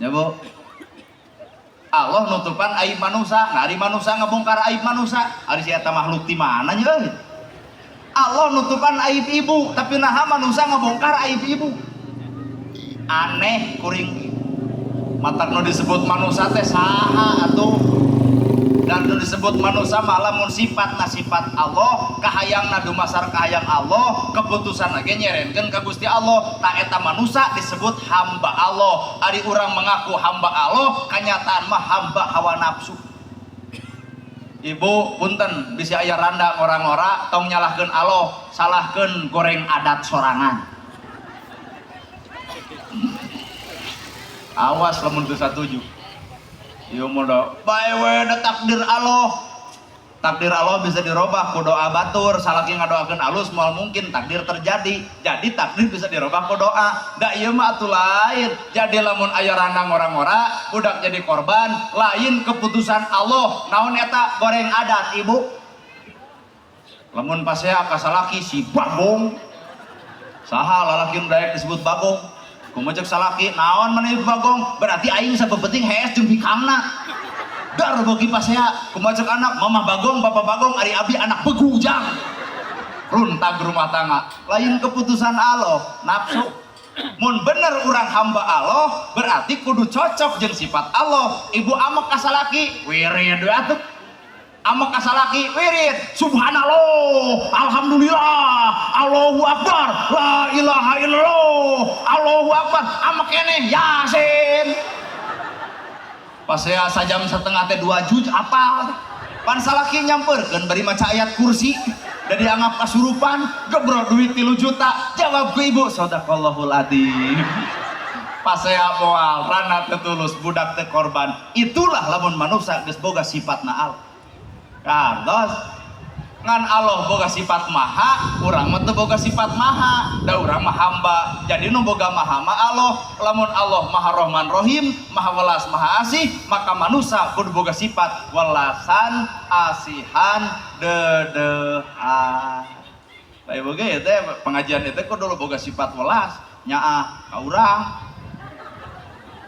Ya Bu. Allah nutupan aib manusia, nah ari manusia ngebongkar aib manusia, ari si eta makhluk ti mana nya euy? Allah nutupan aib ibu, tapi naha manusia ngebongkar aib ibu. Aneh kuring. Matak nu disebut manusia teh saha atuh? Dan nu disebut Disebut manusia mah lamun sifatna sifat Allah, kahayangna dumasar kahayang Allah, keputusan ge nyerenkeun ka Gusti Allah. Ta eta manusia disebut hamba Allah. Ari urang mengaku hamba Allah, kanyataan mah hamba hawa nafsu. Ibu punten bisi aya randa ngora-ngora, tong nyalahkeun Allah, salahkeun goreng adat sorangan. Awas lamun teu satuju. Ieu mah da bae we da takdir Allah. Takdir Allah bisa dirobah ku doa batur, salaki ngadoakeun alus moal mungkin takdir terjadi. Jadi takdir bisa dirobah ku doa. Da ieu mah atuh lain. Jadi lamun aya randa ngora-ngora, budak jadi korban, lain keputusan Allah. Naon eta goreng adat ibu? Lamun pasea ka salaki si bagong. Saha lalaki nu daek disebut bagong? Kumaha cek salaki, naon maneh bagong? Berarti aing sapepenting hees jeung bikangna. Dar bagi pasea, kumaha cek anak, mama bagong, bapak bagong, ari abi anak begujang. Runtag rumah tangga. Lain keputusan Allah, nafsu. Mun bener urang hamba Allah, berarti kudu cocok jeung sifat Allah. Ibu amek ka salaki, wirid we atuh. Amek ka salaki, wirid. Subhanallah, alhamdulillah, Allahu akbar, la ilaha illallah, Allahu akbar. Amek keneh Yasin. Pas saya sajam setengah teh 2 juz apal. Pan salaki nyamperkeun bari maca ayat kursi, da dianggap kasurupan, gebro duit 3 juta. Jawab ku ibu, sadaqallahul adzim. Pas saya moal rana teu tulus, budak teu korban. Itulah lamun manusia geus boga sifatna Allah. Kartos ngan Allah boga sifat maha, urang mah teu boga sifat maha, da urang mah hamba. Jadi nu boga maha mah Allah. Lamun Allah maha Rahman Rahim, maha welas, maha asih, maka manusia kudu boga sifat welasan, asihan, dedehan. Lah ieu ge teh pengajian itu kudu boga sifat welas, nyaah ka urang.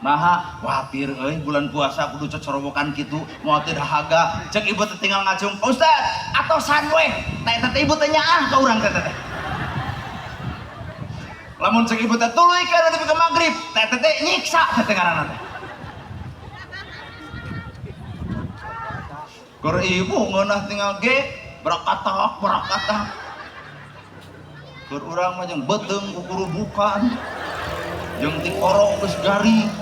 Naha khawatir euy bulan puasa kudu cocorowokan kitu, moal teu dahaga. Cek ibu teh tinggal ngacung, "Pak Ustad, atosan we." Teh teh ibu teh nyaah ka urang teh teh. Lamun cek ibu teh tuluykeun nepi ka magrib, teh teh nyiksa teh teh ngaranna teh. Keur ibu ngeunah tinggal ge berakatak berakatak. Keur urang mah jeung beuteung kukurubukan. Jeung tikoro geus garing.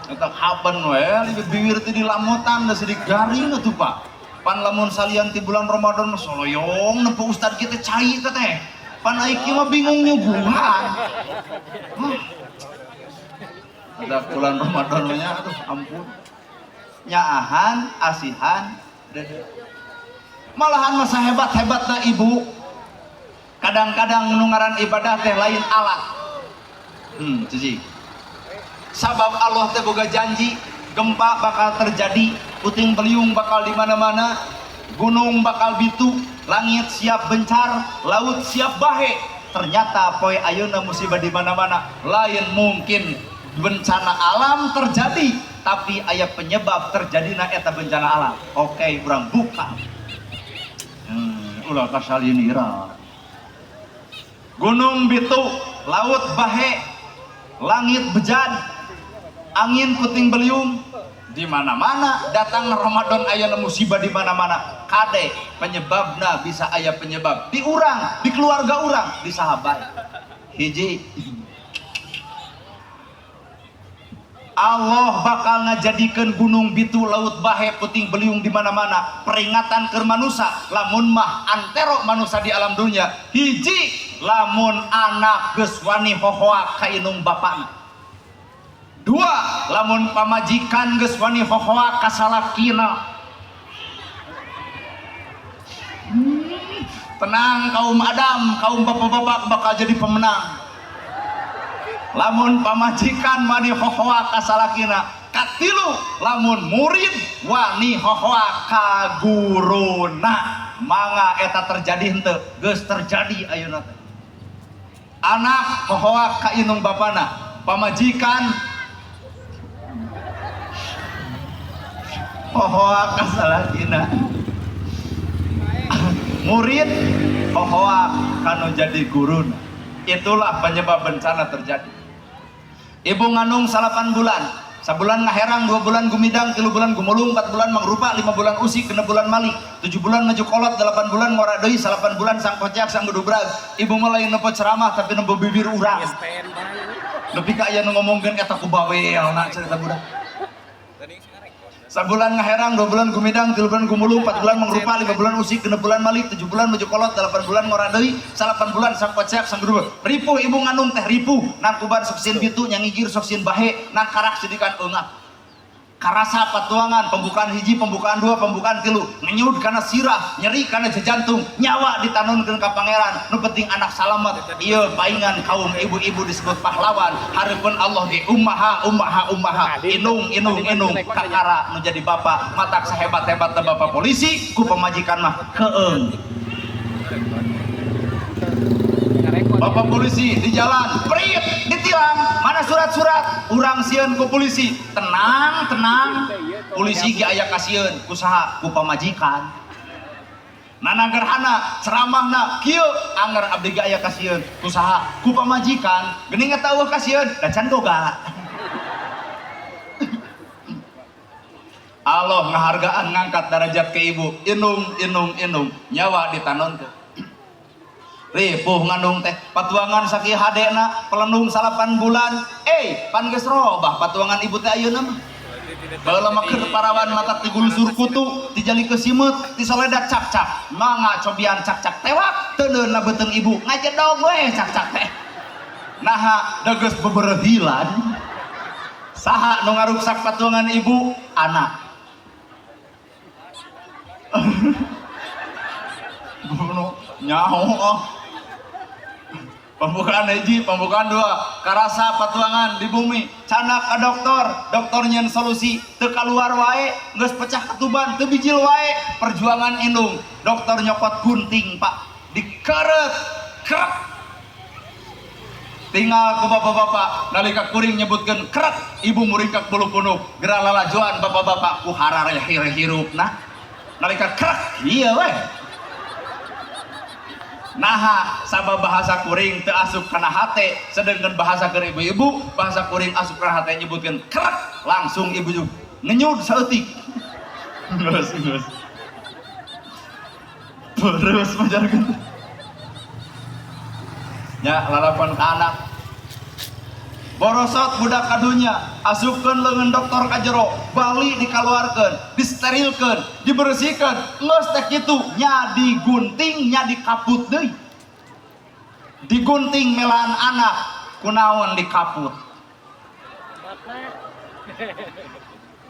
Eta haben we, bibir teh dilamotan da sidik garing atuh Pak. Pan lamun salian ti bulan Ramadan mah soloyong nempo ustad kieu teh cai teh teh. Pan ai kieu mah bingung nyuguhan. Ada bulan Ramadan mah nya aduh ampun. Nyaahan, asihan, dede. Malahan masa hebat-hebatna ibu. Kadang-kadang nu ngaran ibadah teh lain alat. Cici. Sabab Allah teh boga janji, gempa bakal terjadi, puting beliung bakal di mana-mana, gunung bakal bitu, langit siap bencar, laut siap bahe. Ternyata poe ayeuna musibah di mana-mana, lain mungkin bencana alam terjadi, tapi aya penyebab terjadina eta bencana alam. Oke, urang buka. Ulah kasalinira. Gunung bitu, laut bahe, langit bejad, angin puting beliung di mana-mana. Datang Ramadan aya musibah di mana-mana. Kade penyebabna bisa aya penyebab di urang, di keluarga urang, di sahabat. Hiji, Allah bakal ngajadikeun gunung bitu, laut bahe, puting beliung di mana-mana. Peringatan keur manusa, lamun mah antero manusa di alam dunia. Hiji, lamun anak geus wani hohoa ka indung bapana. Dua, lamun pamajikan geus wani hohoa ka salakina. Tenang kaum Adam, kaum bapak-bapak bakal jadi pemenang. Lamun pamajikan wani hohoa ka salakina. Katilu, lamun murid wani hohoa ka guruna. Mangga eta terjadi henteu? Geus terjadi ayeuna teh. Anak hohoa ka indung bapana, pamajikan hohoa ka salakina, murid hohoa kanu jadi guruna. Itulah penyebab bencana terjadi. Ibu ngandung 8 bulan, Sabulan ngaherang, 2 bulan gumidang, 3 bulan gumulung, 4 bulan mangrupa, 5 bulan usik, 6 bulan malik, 7 bulan maju kolot, 8 bulan ngora deui, 8 bulan sang kocak sang gedubrag. Ibu mah lain nempo ceramah tapi nempo bibir urang. Nepi ka aya nu ngomongkeun eta ku bawelna cerita budak. Sabulan ngaherang, 2 bulan gumidang, 3 bulan gumulung, 4 bulan mangrupa, 5 bulan usik, 6 bulan malik, 7 bulan maju kolot, 8 bulan ngora deui, 8 bulan sang kocak sang gedubrag. Ripuh ibu ngandung teh ripuh, nangkuban sok sieun bitu, nyangigir sok sieun bahe, nangkarak sidikan eungah. Karasa patuangan, pembukaan hiji, pembukaan 2, pembukaan 3, ngenyud kana sirah, nyeri kana jejantung, nyawa ditanunkeun ka pangeran, nu penting anak salamet. Ieu paingan kaum ibu-ibu disebut pahlawan, hareupeun Allah ge ummaha ummaha ummaha, inung inung inung, kakara nu jadi bapak, matak sahebat-hebatna bapak polisi, ku pamajikan mah keeng. Bapak polisi di jalan, perit, ditilang, mana surat-surat, urang sieun ku polisi, tenang, tenang, polisi ge aya kasieun, ku saha, ku pamajikan. Nana gerhana, ceramahna, kieu, anger abdi ge aya kasieun, ku saha, ku pamajikan, geuning eta eueuh kasieun, da can boga. Allah ngahargaan ngangkat darajat ke ibu, inung, inung, inung, nyawa ditanonkeun. Ripuh ngandung teh patuangan sakieu hadena pelendung 8 bulan, pan geus robah patuangan ibu teh ayeuna mah. Baheula mah keur parawan mata tigulusur kutu, tijali ke simeut, tisoledak cak-cak, mangga cobian cak-cak tewak, teuneun beuteung ibu ngajedog we cak-cak teh. Naha da geus bebereuhilan. Saha nu ngaruksak patuangan ibu? Anak. Nyaho oh. Pembukaan hiji, pembukaan 2, karasa patuangan di bumi, canak ka dokter, dokter nyen solusi, teu kaluar wae, geus pecah ketuban, teu bijil wae, perjuangan indung, dokter nyokot gunting pak, dikeret, krek, tinggal ku bapak-bapak, nalika kuring nyebutkeun krek, ibu muringkak bulu punuk, geura lalajoan bapak-bapak ku harareh hirupna, nalika krek, iya weh. Naha sabab bahasa kuring teu asup kana hate, sedengkeun bahasa keur ibu-ibu, bahasa kuring asup kana hate nyebutkeun krek, langsung ibu juga ngenyud saeutik. Geus geus. Terus majarkeun. Nya lalakon ka anak. Borosot budak kadunya, asupkeun leungeun dokter ka jero, bali dikaluarkeun, disterilkeun, dibersihkeun, geus teh kitu nya digunting, nya dikaput deui. Digunting melaan anak, kunaon dikaput.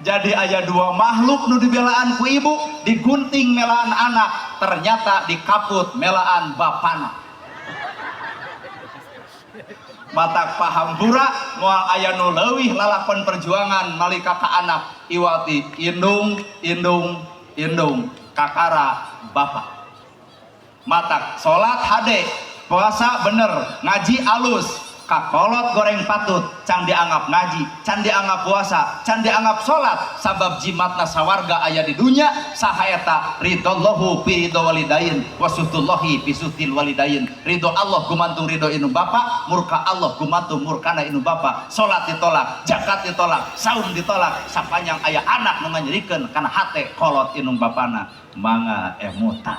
Jadi aya 2 makhluk nu dibelaan ku ibu, digunting melaan anak, ternyata dikaput melaan bapana. Matak paham pura moal aya nu leuwih lalakon perjuangan nalika ka anak iwati indung indung indung kakara bapak. Matak salat hade, puasa bener, ngaji alus, kakolot goreng patut, can dianggap ngaji, can dianggap puasa, can dianggap salat, sabab jimatna sawarga aya di dunya, saha eta ridallahu fi ridho walidain wa suhtullahi fi suhtil walidain. Ridho Allah gumantung ridho inu bapa, murka Allah gumantung murkana inu bapa. Salat ditolak, zakat ditolak, saum ditolak, sapanjang aya anak nu nganyerikeun kana hate kolot inung bapana, mangga emutan.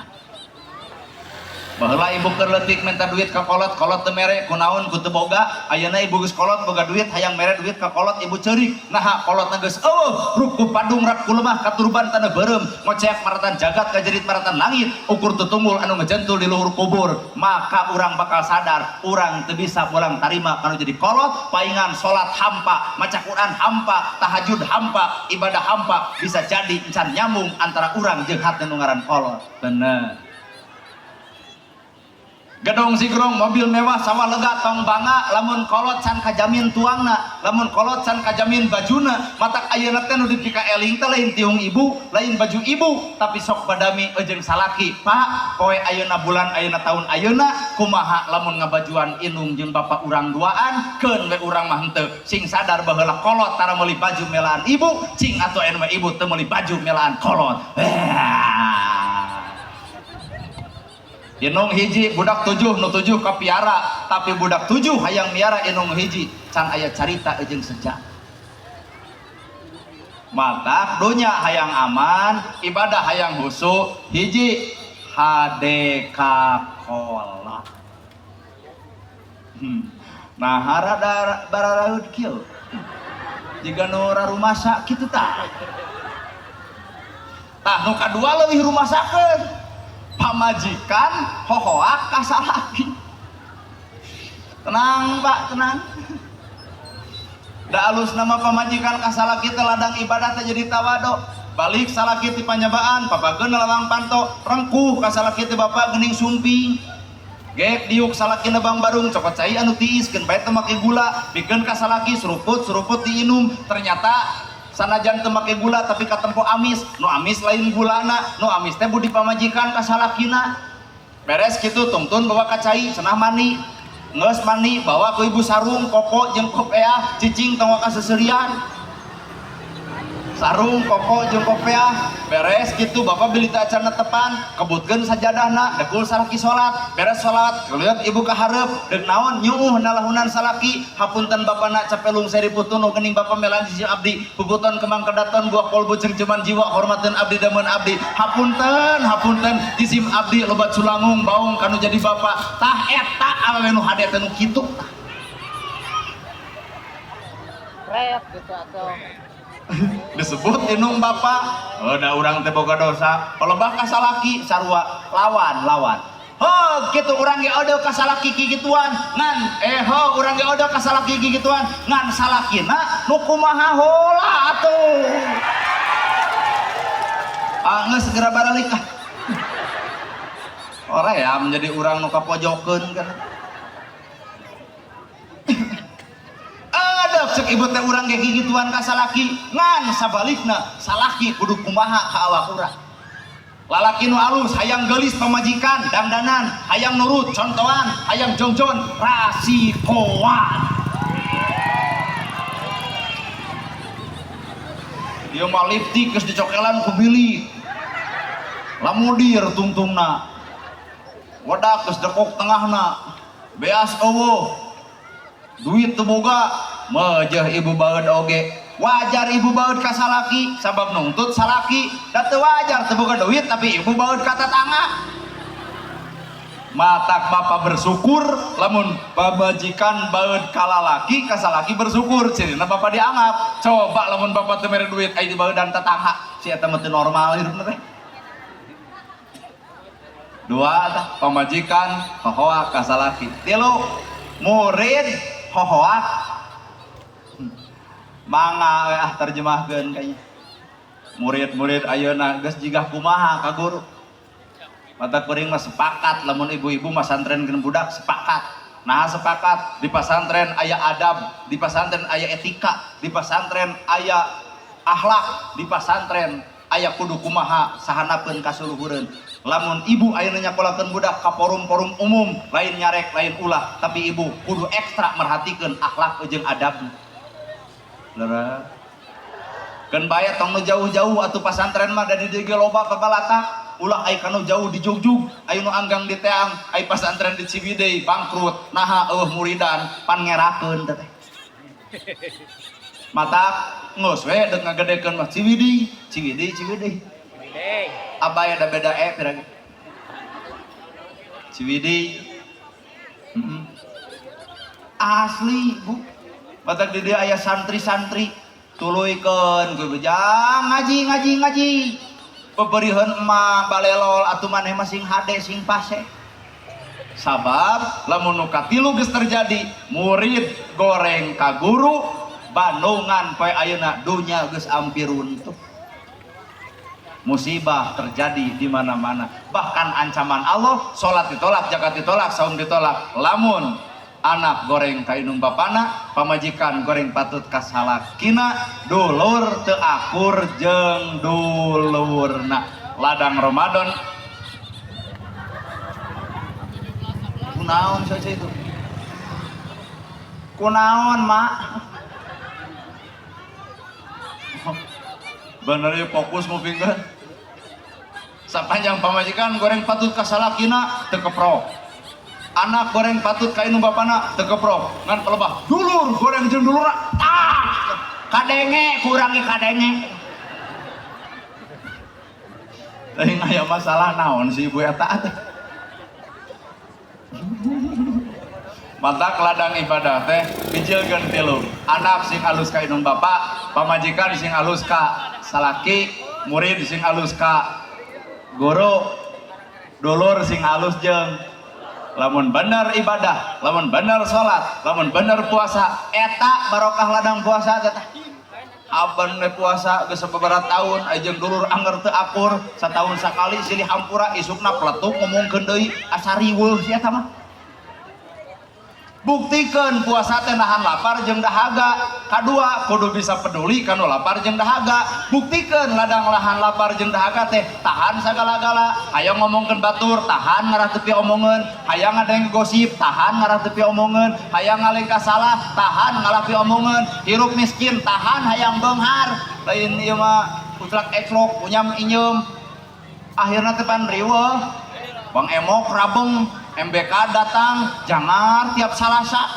Baheula ibu keur leutik minta duit ka kolot, kolot teu mere, kunaon ku teu boga. Ayeuna ibu geus kolot boga duit, hayang mere duit ka kolot ibu ceurik. Naha kolotna geus eueuh, ruk ku padung rap ku lemah katuruban tanah beureum, ngoceak maratan jagat kajerit maratan langit, ukur tutunggul anu ngejentul di luhur kubur. Maka urang bakal sadar, urang teu bisa pulang tarima kanu jadi kolot, paingan salat hampa, maca Quran hampa, tahajud hampa, ibadah hampa, bisa jadi encan nyambung antara urang jeung hate nu ngaran kolot. Bener. Gedong sigrong, mobil mewah, sawah lega, tong bangga, lamun kolot can kajamin tuangna, lamun kolot can kajamin bajuna, matak ayeuna teh nu dipika eling teh lain tiung ibu, lain baju ibu, tapi sok badami jeung salaki. Pak, poe ayeuna bulan ayeuna tahun ayeuna, kumaha lamun ngabajuan indung jeung bapak urang duaan, keun we urang mah henteu. Sing sadar baheula kolot tara meuli baju melaan ibu, cing atuh anu mah ibu teu meuli baju melaan kolot. Inung hiji budak 7 nu 7 kapiara, tapi budak 7 hayang miara inung hiji, can aya carita jeung sejak. Matak dunya hayang aman, ibadah hayang husu, hiji hade kakola. Nah harada bararaeud kieu. Jiga nu rarumasa kitu tah. Tah nu kadua leuwih rumasakeun. Pamajikan hohoak ka salaki. Tenang Pak, tenang. Da alus nama pamajikan ka salaki teh ladang ibadah teh jadi tawado. Balik salaki ti panyabaan, papageun lawang panto, rengkuh ka salaki teh bapak geuning sumping. Gek diuk salaki nebang barung cokot cai anu tiis keun bae teu make gula, bikeun ka salaki seruput-seruput diinum. Ternyata sanajan teu make gula tapi katempo amis, nu amis lain gulana, nu amis teh budi pamajikan ka salakina. Beres kitu tungtun bawa ka cai cenah mani. Ngeus mani bawa ke ibu sarung koko jeung kopeah cicing tong ka seserian. Sarung koko jeung kopeah beres gitu bapak beli teh acan tepan kebutkeun sajadahna dekul salaki salat beres salat lihat ibu ka hareup deuk naon nyuuh nalahunan salaki hapunten bapana capelung seri putun geuning bapa melan sisi abdi puputon kemang kedaton buah kolbu cengceman jiwa hormateun abdi dameun abdi hapunten hapunten jisim abdi loba culangung baung kanu jadi bapa tah eta awewe nu hade teh nu kitu ret gitu atau disebut inung bapak, oh da urang teh boga dosa, palebah ka salaki sarua lawan lawan. Ho kitu urang ge odeu ka salaki kikituan, ngan ho urang ge odeu ka salaki kikituan, ngan salakina nu kumaha heula atuh. Ah geus segera baralik ah. Ora ya menjadi urang nu kapojokeun kan. Ada cek ibu teh urang ge kikituan ka salaki, ngan sabalikna salaki kudu kumaha ka awak urang. Lalaki nu alus hayang geulis pamajikan dangdanan, hayang nurut contohan, hayang jongjon rasikoan. Ieu mah liptik geus dicokelan ku bilik. Lamudir tungtungna. Wedak geus dekok tengahna. Beas eueuh. Duit teu boga, mejeh ibu baeud oge. Wajar ibu baeud ka salaki sabab nungtut salaki, da teu wajar teu boga duit tapi ibu baeud ka tetangga. Matak bapa bersyukur lamun pamajikan baeud ka lalaki, ka salaki bersyukur cirina bapa dianggap. Coba lamun bapa teu mere duit ai dibaeudan tetangga, si eta mah teu normal hidupna teh. Dua tah pamajikan hohoak ka salaki. Tilu murid hohoak. Mangga we ah terjemahkeun kayaknya. Murid-murid ayeuna geus jigah kumaha ka guru. Mata kuring mah sepakat lamun ibu-ibu mah santrenkeun budak sepakat. Nah sepakat di pasantren aya adab, di pasantren aya etika, di pasantren aya akhlak, di pasantren aya kudu kumaha sahanapeun kasuluhureun. Lamun ibu ayeuna nyakolakeun budak ka forum-forum umum, lain nyarek, lain ulah, tapi ibu kudu ekstra merhatikeun akhlak jeung adabna. Leres. Keun bae tong nu jauh-jauh atuh pasantren mah da di dieu ge loba pabalata. Ulah ai kanu jauh di Jugjug, ai nu anggang di Teang, ai pasantren di Ciwidey bangkrut, naha eueuh muridan, pan ngerakeun teh. Matak geus we deuk ngagedekeun mah Ciwidey, Ciwidey, Ciwidey. Abay ada beda e pirang. Ciwidey. Asli, Bu. Matak di dieu aya santri-santri tuluykeun ku bejang ngaji ngaji ngaji. Peberiheun emak balelol atuh maneh mah sing hade sing pase. Sabab lamun nu katilu geus terjadi, murid goreng ka guru, bandungan poe ayeuna dunya geus ampir runtuh. Musibah terjadi di mana-mana. Bahkan ancaman Allah, salat ditolak, zakat ditolak, saum ditolak. Lamun anak goreng ka indung bapana, pamajikan goreng patut ka salakina, dulur teu akur jeung dulurna. Ladang Ramadan. Kunaon saja itu? Kunaon, Mak? Bener ya fokus ngupingkeun. Sapanjang pamajikan goreng patut ka salakina teu keprok. Anak goreng patut ka indung bapana teu keprok. Ngan pelebah dulur goreng jeung dulurna tah kadenge kurangi kadenge. Teuing aya masalah naon si ibu eta teh. Matak ladang ibadah teh bijilkeun tilu. Anak sing alus ka indung bapa, pamajikan sing alus ka salaki, murid sing alus ka guru, dulur sing alus jeung lamun bener ibadah, lamun bener salat, lamun bener puasa, eta barokah ladang puasa teh. Aban we puasa geus sababaraha taun jeung dulur angger teu akur, sataun sakali silih hampura isukna peletuk ngomongkeun deui asa riweuh sia eta mah. Buktikeun puasa teh nahan lapar jeung dahaga. Kadua kudu bisa peduli kanu lapar jeung dahaga. Buktikeun ladang lahan lapar jeung dahaga teh tahan sagala-gala. Hayang ngomongkeun batur tahan ngarah tepi omongeun, hayang ngadeng gosip tahan ngarah tepi omongeun, hayang ngalengkah salah tahan ngalapi omongeun, hirup miskin tahan hayang beunghar. Lain ieu mah uclak eclok unyam inyeum. Akhirna teh pan riweuh. Bang Emok rabeng, MBK datang, jangar tiap Salasa.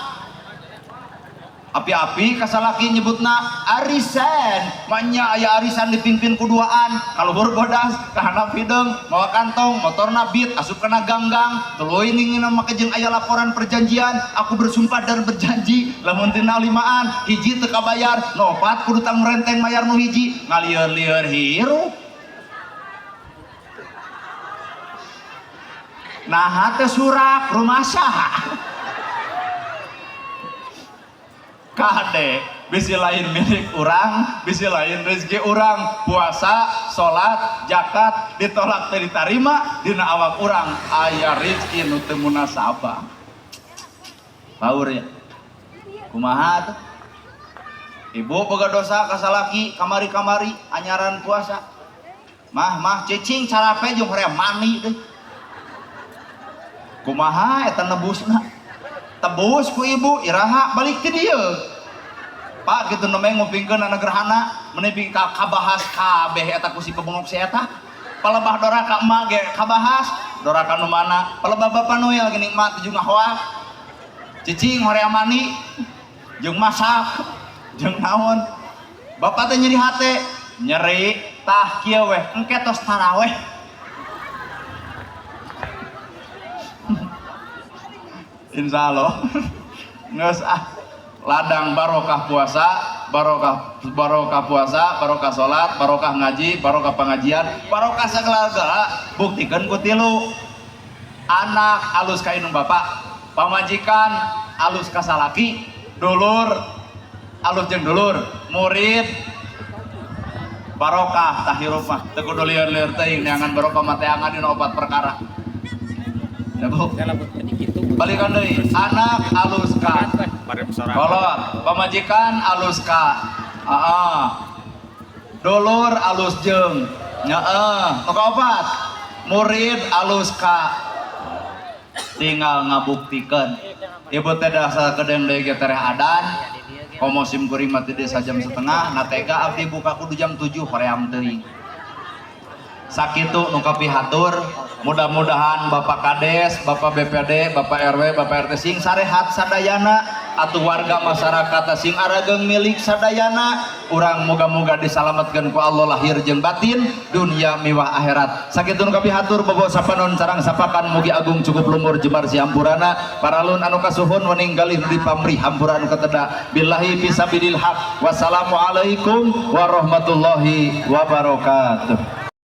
Api-api kasalaki nyebutna arisan, manya aya arisan dipimpin kuduaan, kaluhur bodas, kahanap hideung, mawa kantong, motorna beat, asup kana ganggang, tuluy ninginna make jeung aya laporan perjanjian, aku bersumpah dan berjanji, lamun tina limaan, hiji teu kabayar, nu opat kudu tanggung renteng mayar nu hiji, ngalieur-lieur hirup. Nah teh surak rumah saha kade bisi lain milik urang, bisi lain rezeki urang, puasa, salat, zakat ditolak teu ditarima dina awak urang aya rezeki nu teu munasabah. Paur ya. Kumaha tuh? Ibu boga dosa ka salaki kamari-kamari anyaran puasa. Mah mah cicing carape jeung hoream mani deui. Kumaha eta nebusna? Tebus ku ibu iraha balik ti dieu. Pak kitu nembe ngupingkeun anak gerhana meuni kabahas kabeh eta ku si pebengok si eta. Palebah doraka emak ge kabahas, doraka nu mana? Palebah Bapak Noel geuning emak teh jeung ngahoak. Cicing hoream mani jeung masak jeung naon. Bapak teh nyeri hate, nyeri tah kieu weh engke tos taraweh. Insya Allah nges ah ladang barokah puasa, barokah puasa, barokah salat, barokah ngaji, barokah pengajian, barokah segala-gala. Buktikeun ku tilu. Anak alus ka indung bapak, pamajikan alus ka salaki, dulur alus jeung dulur, murid barokah tah hirup mah. Teu kudu lieur-lieur teuing neangan barokah mah teangan dina opat perkara. Ya Bu. Balikan deui, anak alus ka kolot, pamajikan alus ka heeh, dulur alus jeung heeh, nu kaopat murid alus ka tinggal ngabuktikeun. Ibu teh dasar kedeng deui ge tereh adan, komo sim kuring mah teh sajam setengah, na tega abdi buka kudu jam 7 hoream teuing. Sakitu nu kapihatur. Mudah-mudahan Bapak Kades, Bapak BPD, Bapak RW, Bapak RT sing sarehat sadayana, atuh warga masyarakat sing arageung milik sadayana, urang moga-moga disalametkeun ku Allah lahir jeung batin, dunia miwah akhirat. Sakitu nu kapihatur bobo sapanon sarang sapakan mugi agung cukup lumur jembar sihampurana, paralun anu kasuhun wening galih nu dipamrih hampura anu kateda. Billahi fisabilil haq. Wassalamualaikum warahmatullahi wabarakatuh.